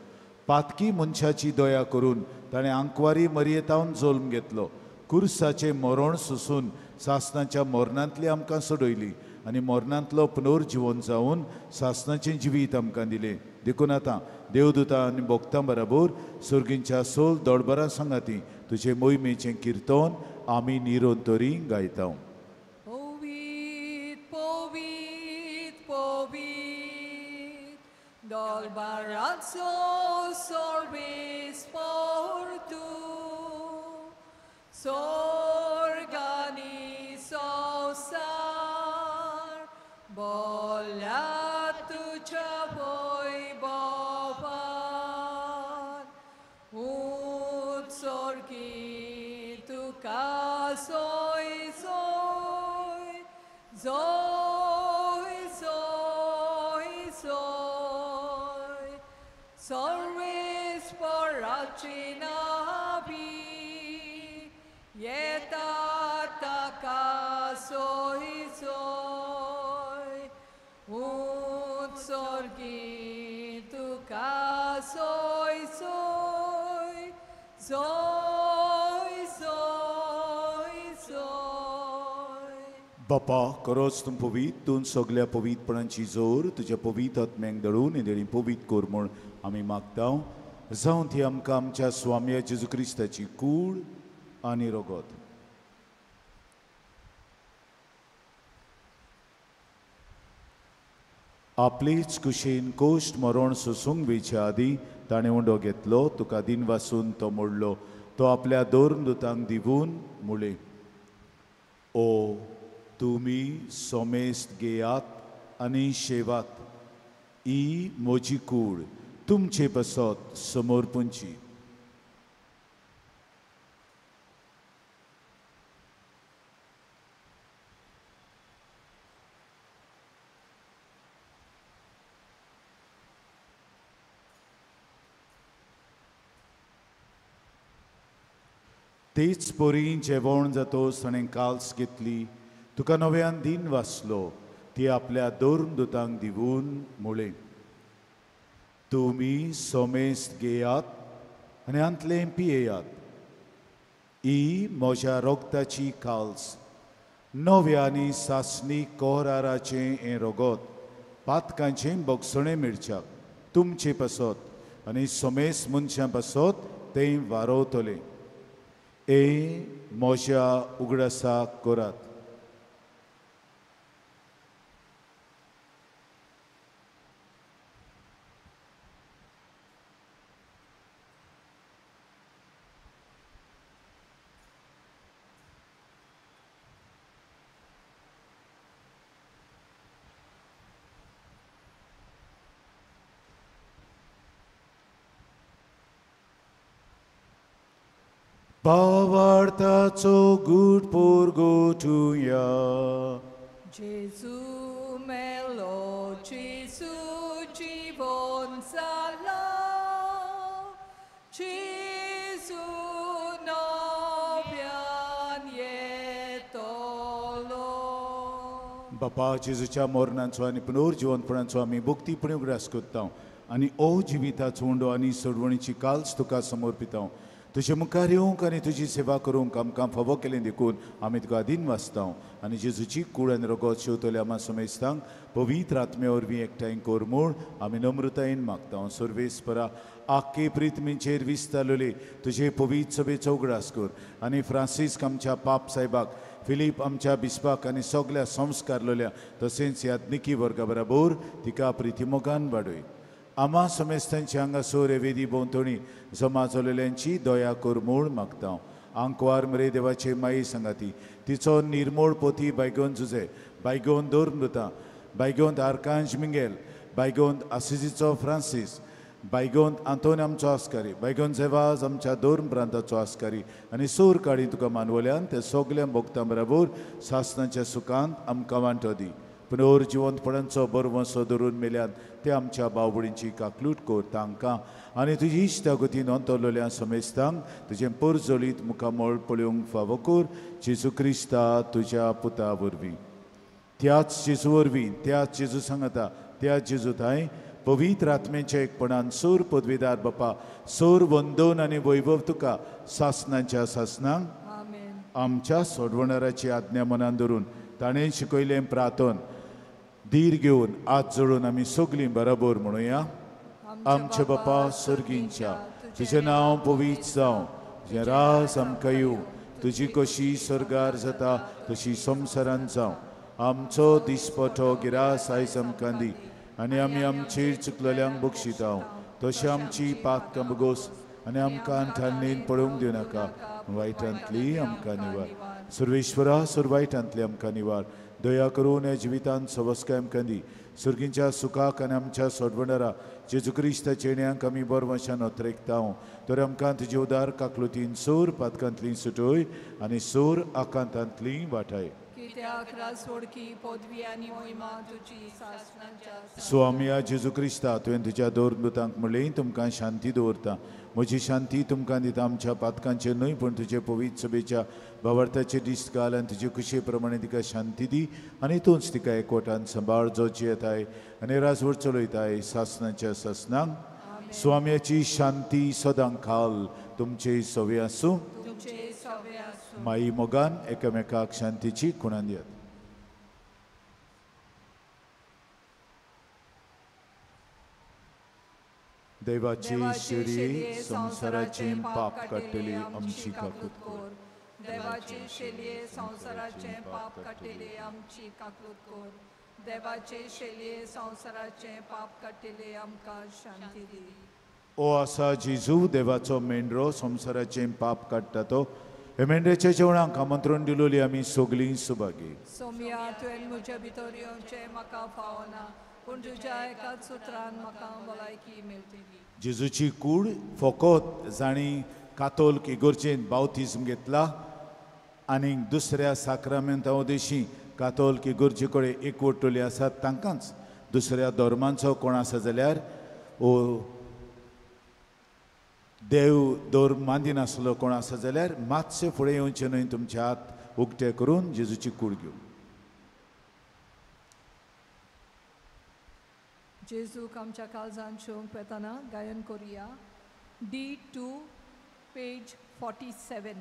पातकी मनशाची दया करून ताणें आंकवारी मरयेतावन जल्म घेतलो. कुर्साचें मरण सोसून सासनाच्या मरणांतली आमकां सोडयली आनी मरणांतलो पुनर्जिवन जावन सासनाचें जिवीत आमकां दिलें. देखून आतां देवदूतां आनी भक्तां बराबर सर्गींच्या सोल दोडबरां सांगाती तुजे मोहिमेचें किर्तन आमी निरंतरी गायता. पवित्र पवित्र पवित्र दरबाराचो सर्वेस्पोर तूं, स्वर्ग आनी संवसार बोल्या तुज्या वैभवान. उत्सर्गी तुका सोय सोय जोय जोय जोय सर्वेस्पराची नावी येता ताका सोय सोय. उत्सर्गी तुका सोय सोय जोय जोय जोय. बापा, खरोच तूं पवित्र, तूं सगल्या पवित्रपणाची जोर तुज्या पवित्र आत्म्यांक दळून हें पवित्र कर म्हूण आमी मागता. जावं ती आमकां आमच्या स्वाम्या जेजू क्रिस्ताची कूड आनी रगत. आपलेच कुशीन कोश्ट मरण सोसूंक वेच्या आदीं ताणें उंडो घेतलो, तुका दिन वासून तो मोडलो, तो आपल्या दोन दुतांक दिवून मुळे, ओ तुमी सोमेस्त घेयात आनी शेवात, ही म्हजी कूड तुमचे पासत समर्पणची. तेच परी जेवण जातोच ताणें काल्स घेतली, तुका नव्यान दिन वाचलो, ती आपल्या दोन दुतांक दिवून मुळे, तुमी सोमेस्त घेयात आनी हांतलें पियेयात, ही म्हज्या रोगताची काल्स, नव्या आनी सासणी कोराराचें हें रगत पातकांचें भोगसणें मेळच्याक तुमचे पासत आनी सोमेस्त मनशां पासत तें वारोवतलें. ए म्हज्या उगडासाक करात. भावार्थाचो गूट पोरगोटुया. जेजू मेलो, जेजू जिवन जाला, जेजू नव्यान येतलो. बापा, जेजूच्या मरणाचो आनी पुनर्जिवनपणाचो आमी भक्तीपणी उगडास करता आनी ओ जिविताचो उंडो आनी सोडवणीची काल्स तुका समर्पिता. तुजे मुखार येवंक आनी तुजी सेवा करूंक आमकां फावो केलें देखून आमी तुका दिनवासता आनी जेजूची कूड आनी रगत शेवतल्या आमा समेस्तांक पवित्र आत्म्या वरवीं एकठांय कर म्हूण आमी नम्रतायेन मागता. सर्वेस्परा आख्खे प्रिथमीचेर विस्तारलेले तुजे पवित्र सभेचो उगडास कर आनी फ्रांसिस्क आमच्या पाप साहेबाक, फिलीप आमच्या बिस्पाक आनी सगल्या संस्कारलेल्या तशेंच याज्ञिकी वर्गा बराबर तिका प्रितिमोगान वाडय. आमा समेस्तांची हांगासर हे वेदी भोंवतणी जमा जाल्ल्यांची दया कर म्हूण मागता. आंकवार मरे देवाचे माई सांगाती, तिचो निर्मोळ पोती बायगोन जुजे, बायगोन दोर मृता, बायगोंत आर्कांज मिंगेल, बायगोंत आसिजीचो फ्रांसीस, बायगोंत आंतोन आमचो आस्कारी, बायगोन झेवाज आमच्या दोन प्रांताचो आस्कारी आनी सूर काडी तुका मानवल्यान ते सगल्या भोगतां बराबर सासनाच्या सुखांत आमकां वांटो दी. पुनर जिवंतपणाचो बरवंसो धरून मेल्यान ते आमच्या बावडींची काकलूट कर तांकां आनी तुजी इश्टागतीन अंतरलेल्या समेस्तांक तुजें परजळीत मुखामळ पळोवंक फावो कर जेजू क्रिस्ता तुज्या पुता वरवीं. त्याच जेजू वरवीं, त्याच जेजू सांगता, त्याच जेजू थांय पवित्र आत्म्याच्या एकपणान सूर पदवीदार बापा सूर वंदन आनी वैभव तुका सासनाच्या सासनांक. आमच्या सोडवणाराची आज्ञा मनान धरून ताणें शिकयलें प्रार्थन धीर घेवन हात जोडून आमी सगलीं बराबर म्हणुया. आमच्या बापा सर्गींच्या, तुजें नांव पवित्र जावं, तुजें राज आमकां येवं, तुजी कशी स्वर्गार जाता तशी संवसारांत जावं. आमचो दिसपटो गिरास आयज आमकां दी आनी आमी आमचेर चुकलेल्यांक बक्षिता तशें आमची पातकां बगोस आनी आमकां ठाणणेन पळोवंक दिवनाका, वायटांतली आमकां निवार. सर्वेश्वरा, सर्वायटांतली आमकां निवार. दया करून ह्या जिवितांत सवस्काय आमकां दी. सुर्गींच्या सुखाक आनी आमच्या सोडवणारा जेजू क्रिस्ताच्या येण्याक आमी बरवशान अत्रेकता तर आमकां तुजे उदार काकलुतीन सोर पातकांतली सुटय आनी सोर आकांतांतली वाटाय. स्वामया जेजू क्रिस्ता, तुवें तुज्या दोर मृतांक म्हणलें तुमकां शांती दवरता, म्हजी शांती तुमकां दिता, आमच्या पातकांचेर न्हय पूण तुजे पवित्र सभेच्या भावार्थाचे दीस घाल आनी तुजे खुशे प्रमाणे तिका शांती दी आनी तूंच तिका एकवटान सांबाळ जो जियेताय आनी राजवट चलयताय सासनाच्या सासनांक. स्वाम्याची शांती सदां खाल तुमचे सवे आसूं. माई मोगान एकामेकाक शांतीची खुणां दियात. देवाची शिडी संवसाराचे पाप काडटली आमची काकूत कर. देवाची शेलये संवसाराचे पाप काडटली आमची काकूत कर. देवाचे शेलये संवसाराचे पाप काडटली आमकां शांती दी. ओ आसा जेजू देवाचो मेंढरो संवसाराचे पाप काडटा तो हे मेंढऱ्याच्या जेवणाक आमंत्रण दिलोली आमी सगलीं सुभागी. सोम्या, तुवें म्हज्या भितर येवचें म्हाका फावना, पूण तुज्या एकाच सुत्रान म्हाका भलायकी मेळटली. जेजूची कूड फकत जांणी कातोल्क इगर्जेंत बावतिज्म घेतला आनी दुसऱ्या साक्रामेंता उदेशी कातोल्क इगर्जे कडेन एकवटलेली आसात तांकांच. दुसऱ्या धर्मांचो कोण आसा जाल्यार ओ देव धर्म मांदिनासलो कोण आसा जाल्यार मातशें फुडें येवचें न्हय, तुमचे हात उक्ते करून जेजूची कूड घेवं. जेजूक आमच्या काळजान शिवंक वेतना गायन करुया. D2 page 47.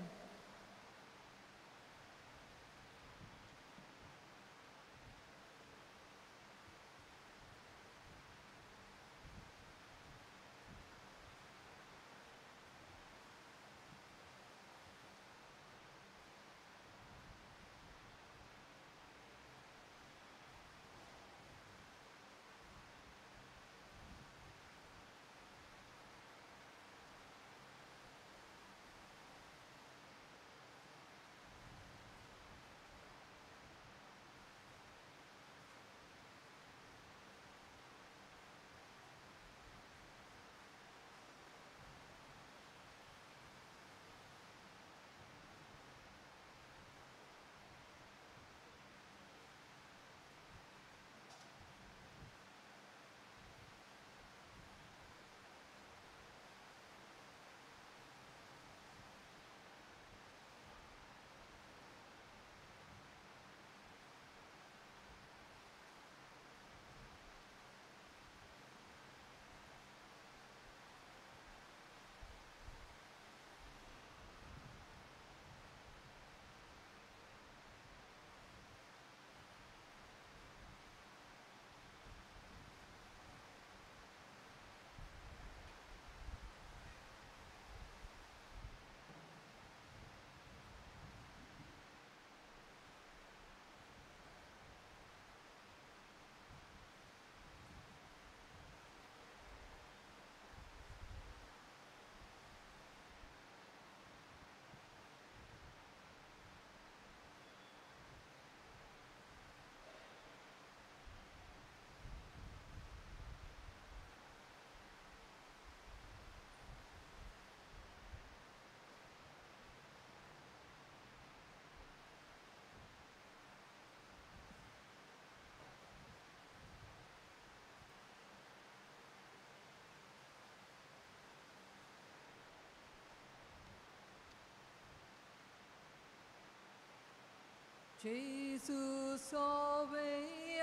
जेजू सोवे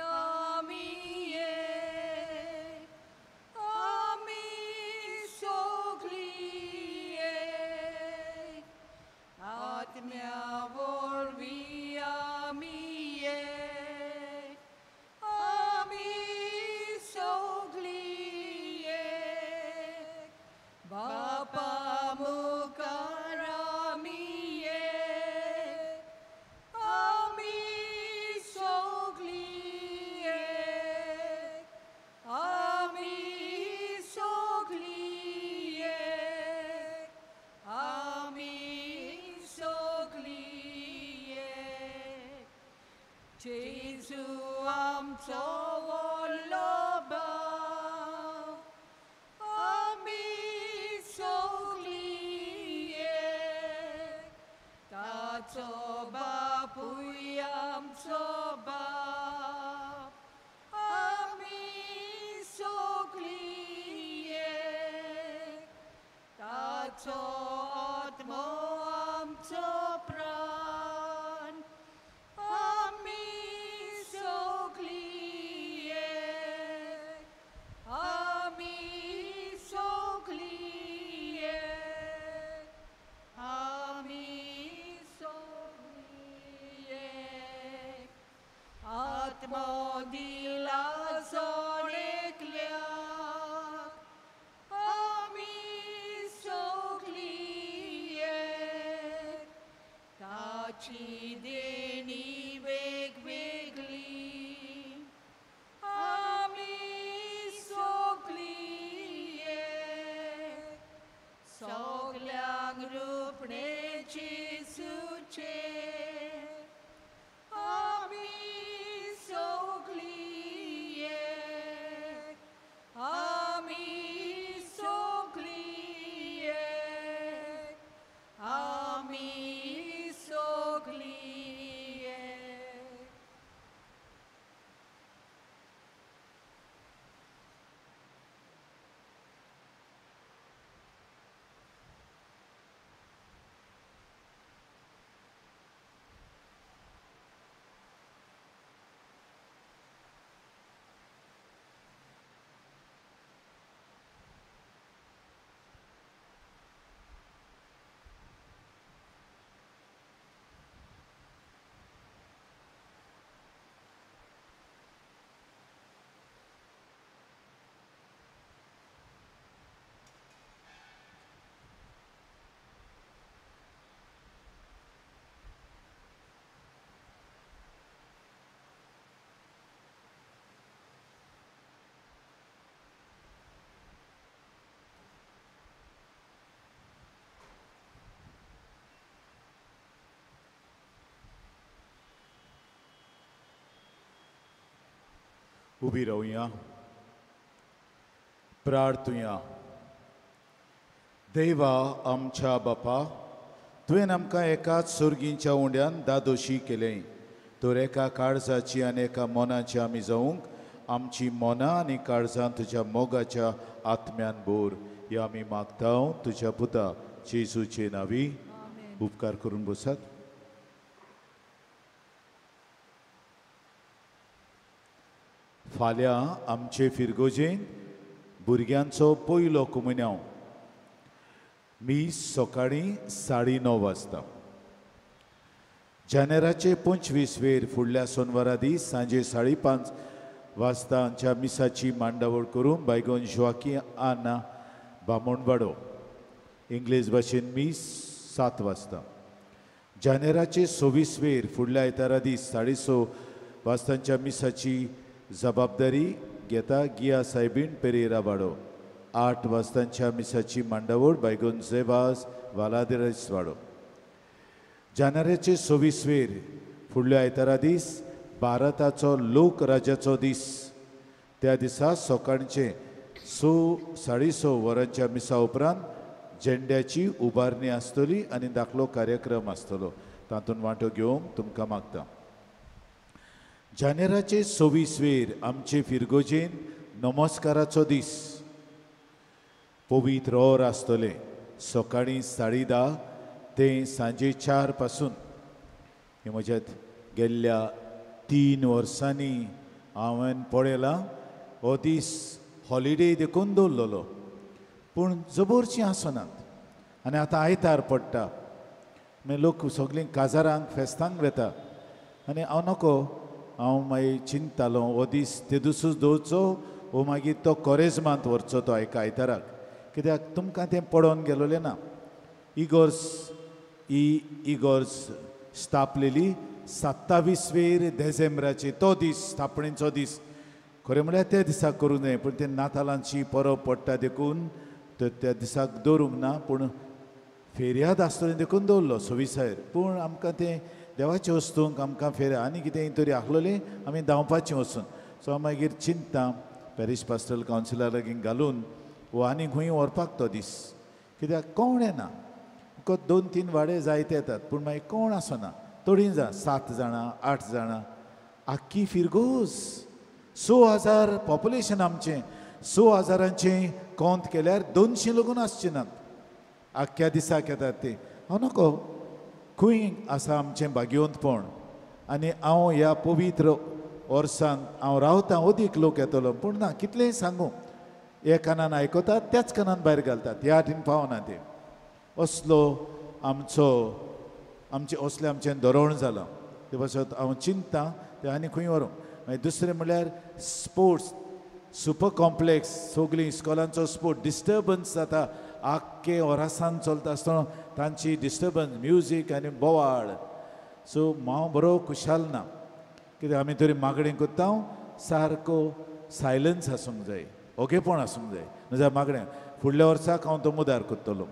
आमी एक, आमी सगळीं एक, आत्म्या वरवीं आमी एक, आमी सगळीं एक, बापा मुखार आमी एक, आमी सगळीं एक, आमी सगळीं एक, आमी सगळीं एक. जेजू आमचो व्हडलो बाप, आमी सगळीं एक, ताचो बापूय आमचो बाप, आमी सगळीं एक, ताचो आत्मो आमचो प्राण, आमी सगळीं एक, आमी सगळीं एक, आमी सगळीं एक. आत्मो दिला जण एकल्याक, आमी सगळीं एक, ताची देणी वेगवेगळी, आमी सगळीं एक, सगल्यांक रुपणें जेजूचें, आमी सगळीं एक, आमी सगळीं एक, आमी सगळीं एक. उबी रावया, प्रार्थुया. देवा आमच्या बापा, तुवें आमकां एकाच सोर्गींच्या उंड्यान दादोशी केलें, तर एका काळजाची आनी एका मनाची आमी जावंक आमची मनां आनी काळजां तुज्या मोगाच्या आत्म्यान भर, ह्या आमी मागता तुज्या पुता जेजूचे नांवी. उपकार करून बसात. फाल्यां आमचे फिरगोजेन भुरग्यांचो पयलो कुमुन्यांव मीस सकाळीं 9:30 वाजता. जानेराचे 25 वेर फुडल्या सोनवारा दीस सांजे 5:30 वाजता आमच्या मिसाची मांडावळ करून बायगोन जोआकी आना बामणवाडो इंग्लीश भाशेन मीस 7 वाजता. जानेराचे 26 वेर फुडल्या आयतारा दीस 6:30 वाजतांच्या मिसाची जबाबदारी घेता गिया सायबीन पेरेरा वाडो. 8 वाजतांच्या मिसाची मांडावळ बायगोन जेवाज वालादेरस वाडो. जानेराचे 26 वेर फुडल्या आयतारा दीस भारताचो लोकराज्याचो दीस, त्या दिसा सकाळचे 6:30 वरांच्या मिसा उपरांत झेंड्याची उबारणी आसतली आनी दाखलो कार्यक्रम आसतलो, तातूंत वांटो घेवंक तुमकां मागता. जानेराचे 26 वेर आमचे फिरगोजेन नमस्काराचो दीस, पवित्र और आसतलें सकाळीं 10:30 ते सांजे 4 पासून. हे म्हज्यात गेल्ल्या 3 वर्सांनी हांवें पळयलां हो दीस हॉलिडे देखून दवरलेलो, पूण जबरचीं आसनात आनी आतां आयतार पडटा, मागीर लोक सगळीं काजारांक फेस्तांक वेता आनी हांव नको, हांव मागीर चिंततालो हो दीस ते दिसूच दवरचो वो मागीर तो कोरेजमांत व्हरचो तो एका आयताराक, कित्याक तुमकां तें पडोवन गेलोलें ना. इगोर्ज ही इगोर्ज स्थापलेली 27 देसेंब्राची, तो दीस स्थापणेचो दीस. खरें म्हळ्यार त्या दिसाक करूं नये, पूण ते नातालांची परब पडटा देखून त्या दिसाक दवरूंक ना, पूण फेरयाद आसतली देखून दवरलो 26. पूण आमकां तें देवाचें वस्तूंक आमकां फेरया आनी कितें तरी आसलेलें आमी धांवपाचें वचून. सो हांव मागीर चिंतता पॅरीश पास्टरल कावन्सिला लागीं घालून वो आनी खंय व्हरपाक तो दीस, कित्याक कोण येना, 2-3 वाडे जायते येतात पूण मागीर कोण आसना, थोडीं जाण 7 जाणां 8 जाणां, आख्खी फिरगोज 6,000 पॉपुलेशन आमचें, 6,000 कोंत केल्यार 200 लोकून आसचे नात आख्ख्या दिसाक येतात ते. हांव नको, खंय आसा आमचें भाग्यवंतपण आनी हांव ह्या पवित्र वर्सांत हांव रावतां, अदीक लोक येतलो, पूण ना, कितलेंय सांगूं एक कानान आयकतात त्याच कानान भायर घालतात, ह्या हातीन पावना ते. असलो आमचो आमचें असलें आमचें धोरण जालां. ते पासत हांव चिंतता तें आनी खंय व्हरूंक. मागीर दुसरें म्हणल्यार स्पोर्ट्स सुपर कॉम्प्लेक्स, सगळीं इस्कॉलांचो स्पोर्ट डिस्टर्बन्स जाता, आख्खे ओरासान चलता आसतना तांची डिस्टर्बन्स म्युजीक आनी बोवाळ. सो हांव बरो खुशाल ना, कित्याक आमी तरी मागणें करता सारको सायलन्स आसूंक जाय, ओगेपण आसूंक जाय, नाजाल्यार मागणें फुडल्या वर्साक हांव तो मुदार करतलो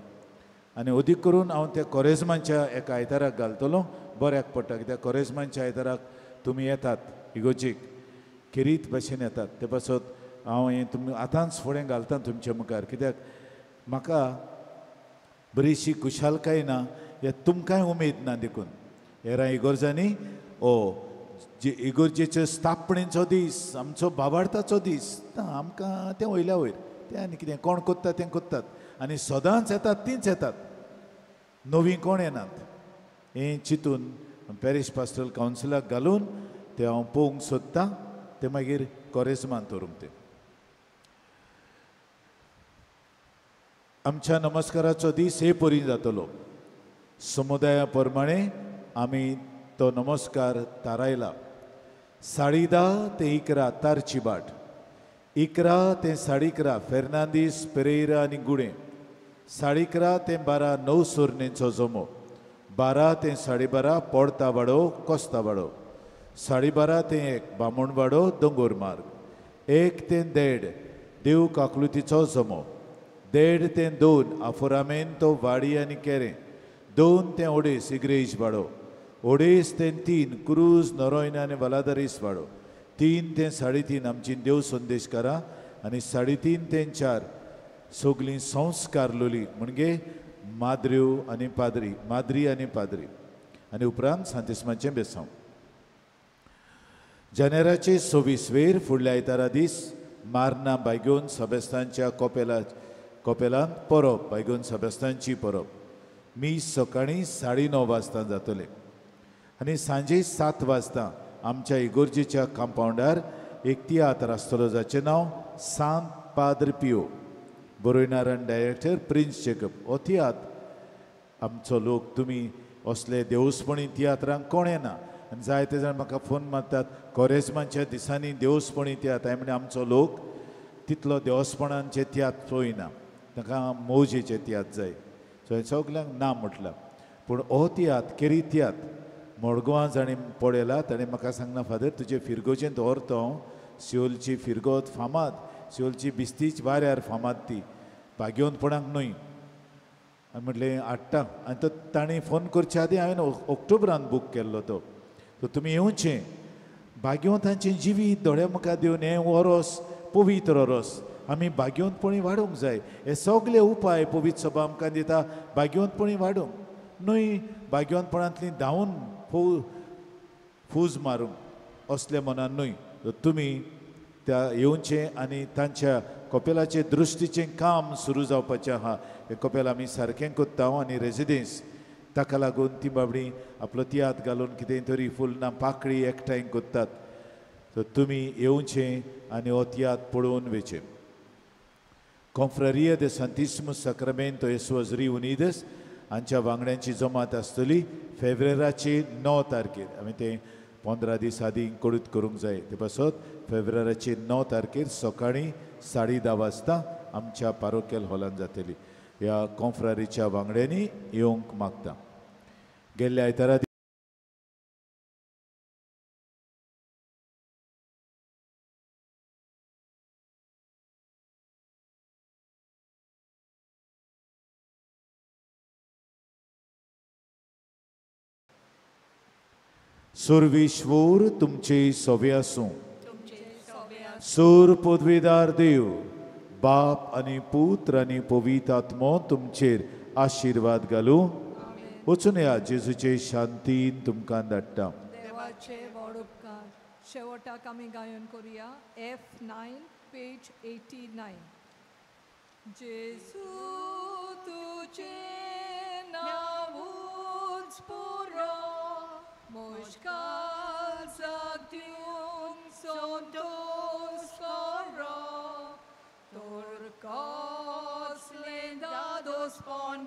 आनी अदीक करून हांव त्या कोरेजमांच्या एका आयताराक घालतलो, बऱ्याक पडटा, कित्याक कोरेजमांच्या आयताराक तुमी येतात इगोर्जीक खेरीत भशेन येतात. ते पासत हांव हें तुमी आतांच फुडें घालता तुमच्या मुखार, कित्याक म्हाका बरीशी खुशालकाय ना, या तुमकांय उमेद ना देखून हेरां इगोर्जांनी ओ जे इगोर्जेचे स्थापणेचो दीस आमचो बाबार्थाचो दीस ना, आमकां तें वयल्या वयर तें आनी कितें कोण कोत्ता तें कोत्तात आनी सदांच येतात तींच येतात, नवीं कोण येनात. हें चिंतून पॅरीश पास्टरल कावन्सिलाक घालून तें हांव पळोवंक सोदतां, तें मागीर कोरेजमान दवरूंक. तें आमच्या नमस्काराचो दीस हे परी जातलो, समुदाया प्रमाणे आमी तो नमस्कार थारायला. 10:30 ते 11 तारची बाट, 11 ते 11:30 फेर्नांदीस पेरेरा आनी गुणे, 11:30 ते 12 नवसुर्णेचो जमो, 12 ते 12:30 पोडतावाडो कोस्तावाडो, 12:30 ते 1 बामणवाडो दोंगोर मार्ग, 1 ते 1:30 देव काकलुतीचो जमो, 1:30 ते 2 आफोरामेंतो वाडी आनी केरें, 2 ते 2.5 इग्रेज वाडो, 2.5 ते 3 क्रूज नरोयन आनी वलादरीस वाडो, 3 ते 3:30 आमची देव संदेशकारां आनी 3:30 ते 4 सगळीं संस्कार लोली म्हणजे माद्र्यो आनी पाद्री, माद्री आनी पाद्री, आनी उपरांत सांतिस्माचें बेसांव. जानेराचे 26 फुडल्या आयतारा दीस मारना बायगोन सबेस्तांच्या कोपेलांत परब, बायगोन सबेस्तांची परब मीस सकाळीं 9:30 वाजता जातलें आनी सांजे 7 वाजता आमच्या इगोर्जेच्या कंपावंडार एक तियात्र आसतलो जाचें नांव सांत पाद्र पियो, बरोयणार आनी डायरेक्टर प्रिन्स जेकब. हो तियात्र आमचो लोक तुमी असले देवस्पणी तियात्रांक कोण येना आनी जायते जाण म्हाका फोन मारतात कोरेजमाच्या दिसांनी देवस्पणी तियात्र, हांवें म्हणलें आमचो लोक तितलो देवस्पणांचे तियात्र चोयना, तांकां मौजेचे तियात्र जाय. सो हें सगल्यांक ना म्हटलां, पूण हो तियात्र केरी तियात्र मडगांवां जाणें पळयला ताणें म्हाका सांगला, फादर तुजे फिरगोजेंत व्हरता हांव, सियोलची फिरगोत फामाद, सियोलची बिस्तीच वाऱ्यार फामाद ती, भाग्यवंतपणाक न्हय. हांवें म्हटलें हाडटा, आनी तो ताणें फोन करचे आदीं हांवें ऑक्टोबरान बूक केल्लो तो. सो तुमी येवचें, भाग्यवंतांचें जिवीत दोळ्या मुखार दिवन हें वरोस पवित्र रोस आमी भाग्यवंतपणी वाडोवंक जाय. हे सगळे उपाय पवित्र सभा आमकां दिता भाग्यवंतपणी वाडोवंक, न्हय भाग्यवंतपणांतली धांवून फूज मारूंक असले मनान न्हय. तुमी त्या येवचें आनी तांच्या कपेलाचे दृश्टीचें काम सुरू जावपाचें आहा. हें कपेल आमी सारकें कोत्ता आनी रेजिडेन्स ताका लागून ती बाबडी आपलो तियात घालून कितें तरी फुलना पाकळी एकठांय करतात. तर तुमी येवचें आनी हो तियात पळोवन वेचें. कॉन्फ्रेरिया दे सांतिस्मु साक्रामेंतो एसुअस रियुनिदस हांच्या वांगड्यांची जमात आसतली फेब्रेराचे 9 तारखेर. आमी तें 15 दीस आदीं कडूत करूंक जाय. ते पासत फेब्रेराचे 9 तारखेर सकाळीं 10:30 वाजता आमच्या पारोखेल हॉलान जातली. ह्या कॉन्फ्रारीच्या वांगड्यांनी येवंक मागता. गेल्ल्या आयतारा सुरविश्वूर तुमचे सोवे आसूं. सूर पदवीदार देव बाप आनी पुत्र आनी पवित्र आत्मो तुमचेर आशिर्वाद घालूं. वचून या जेजूचे शांतीन तुमकां धाडटा. देवाचे व्हड उपकार. शेवटाक आमी गायन करुया F9 page 89. जेजू तुजें नांवूच पुरो मुश्काल दिवन संतोष करो, तर कसलें दादोसपण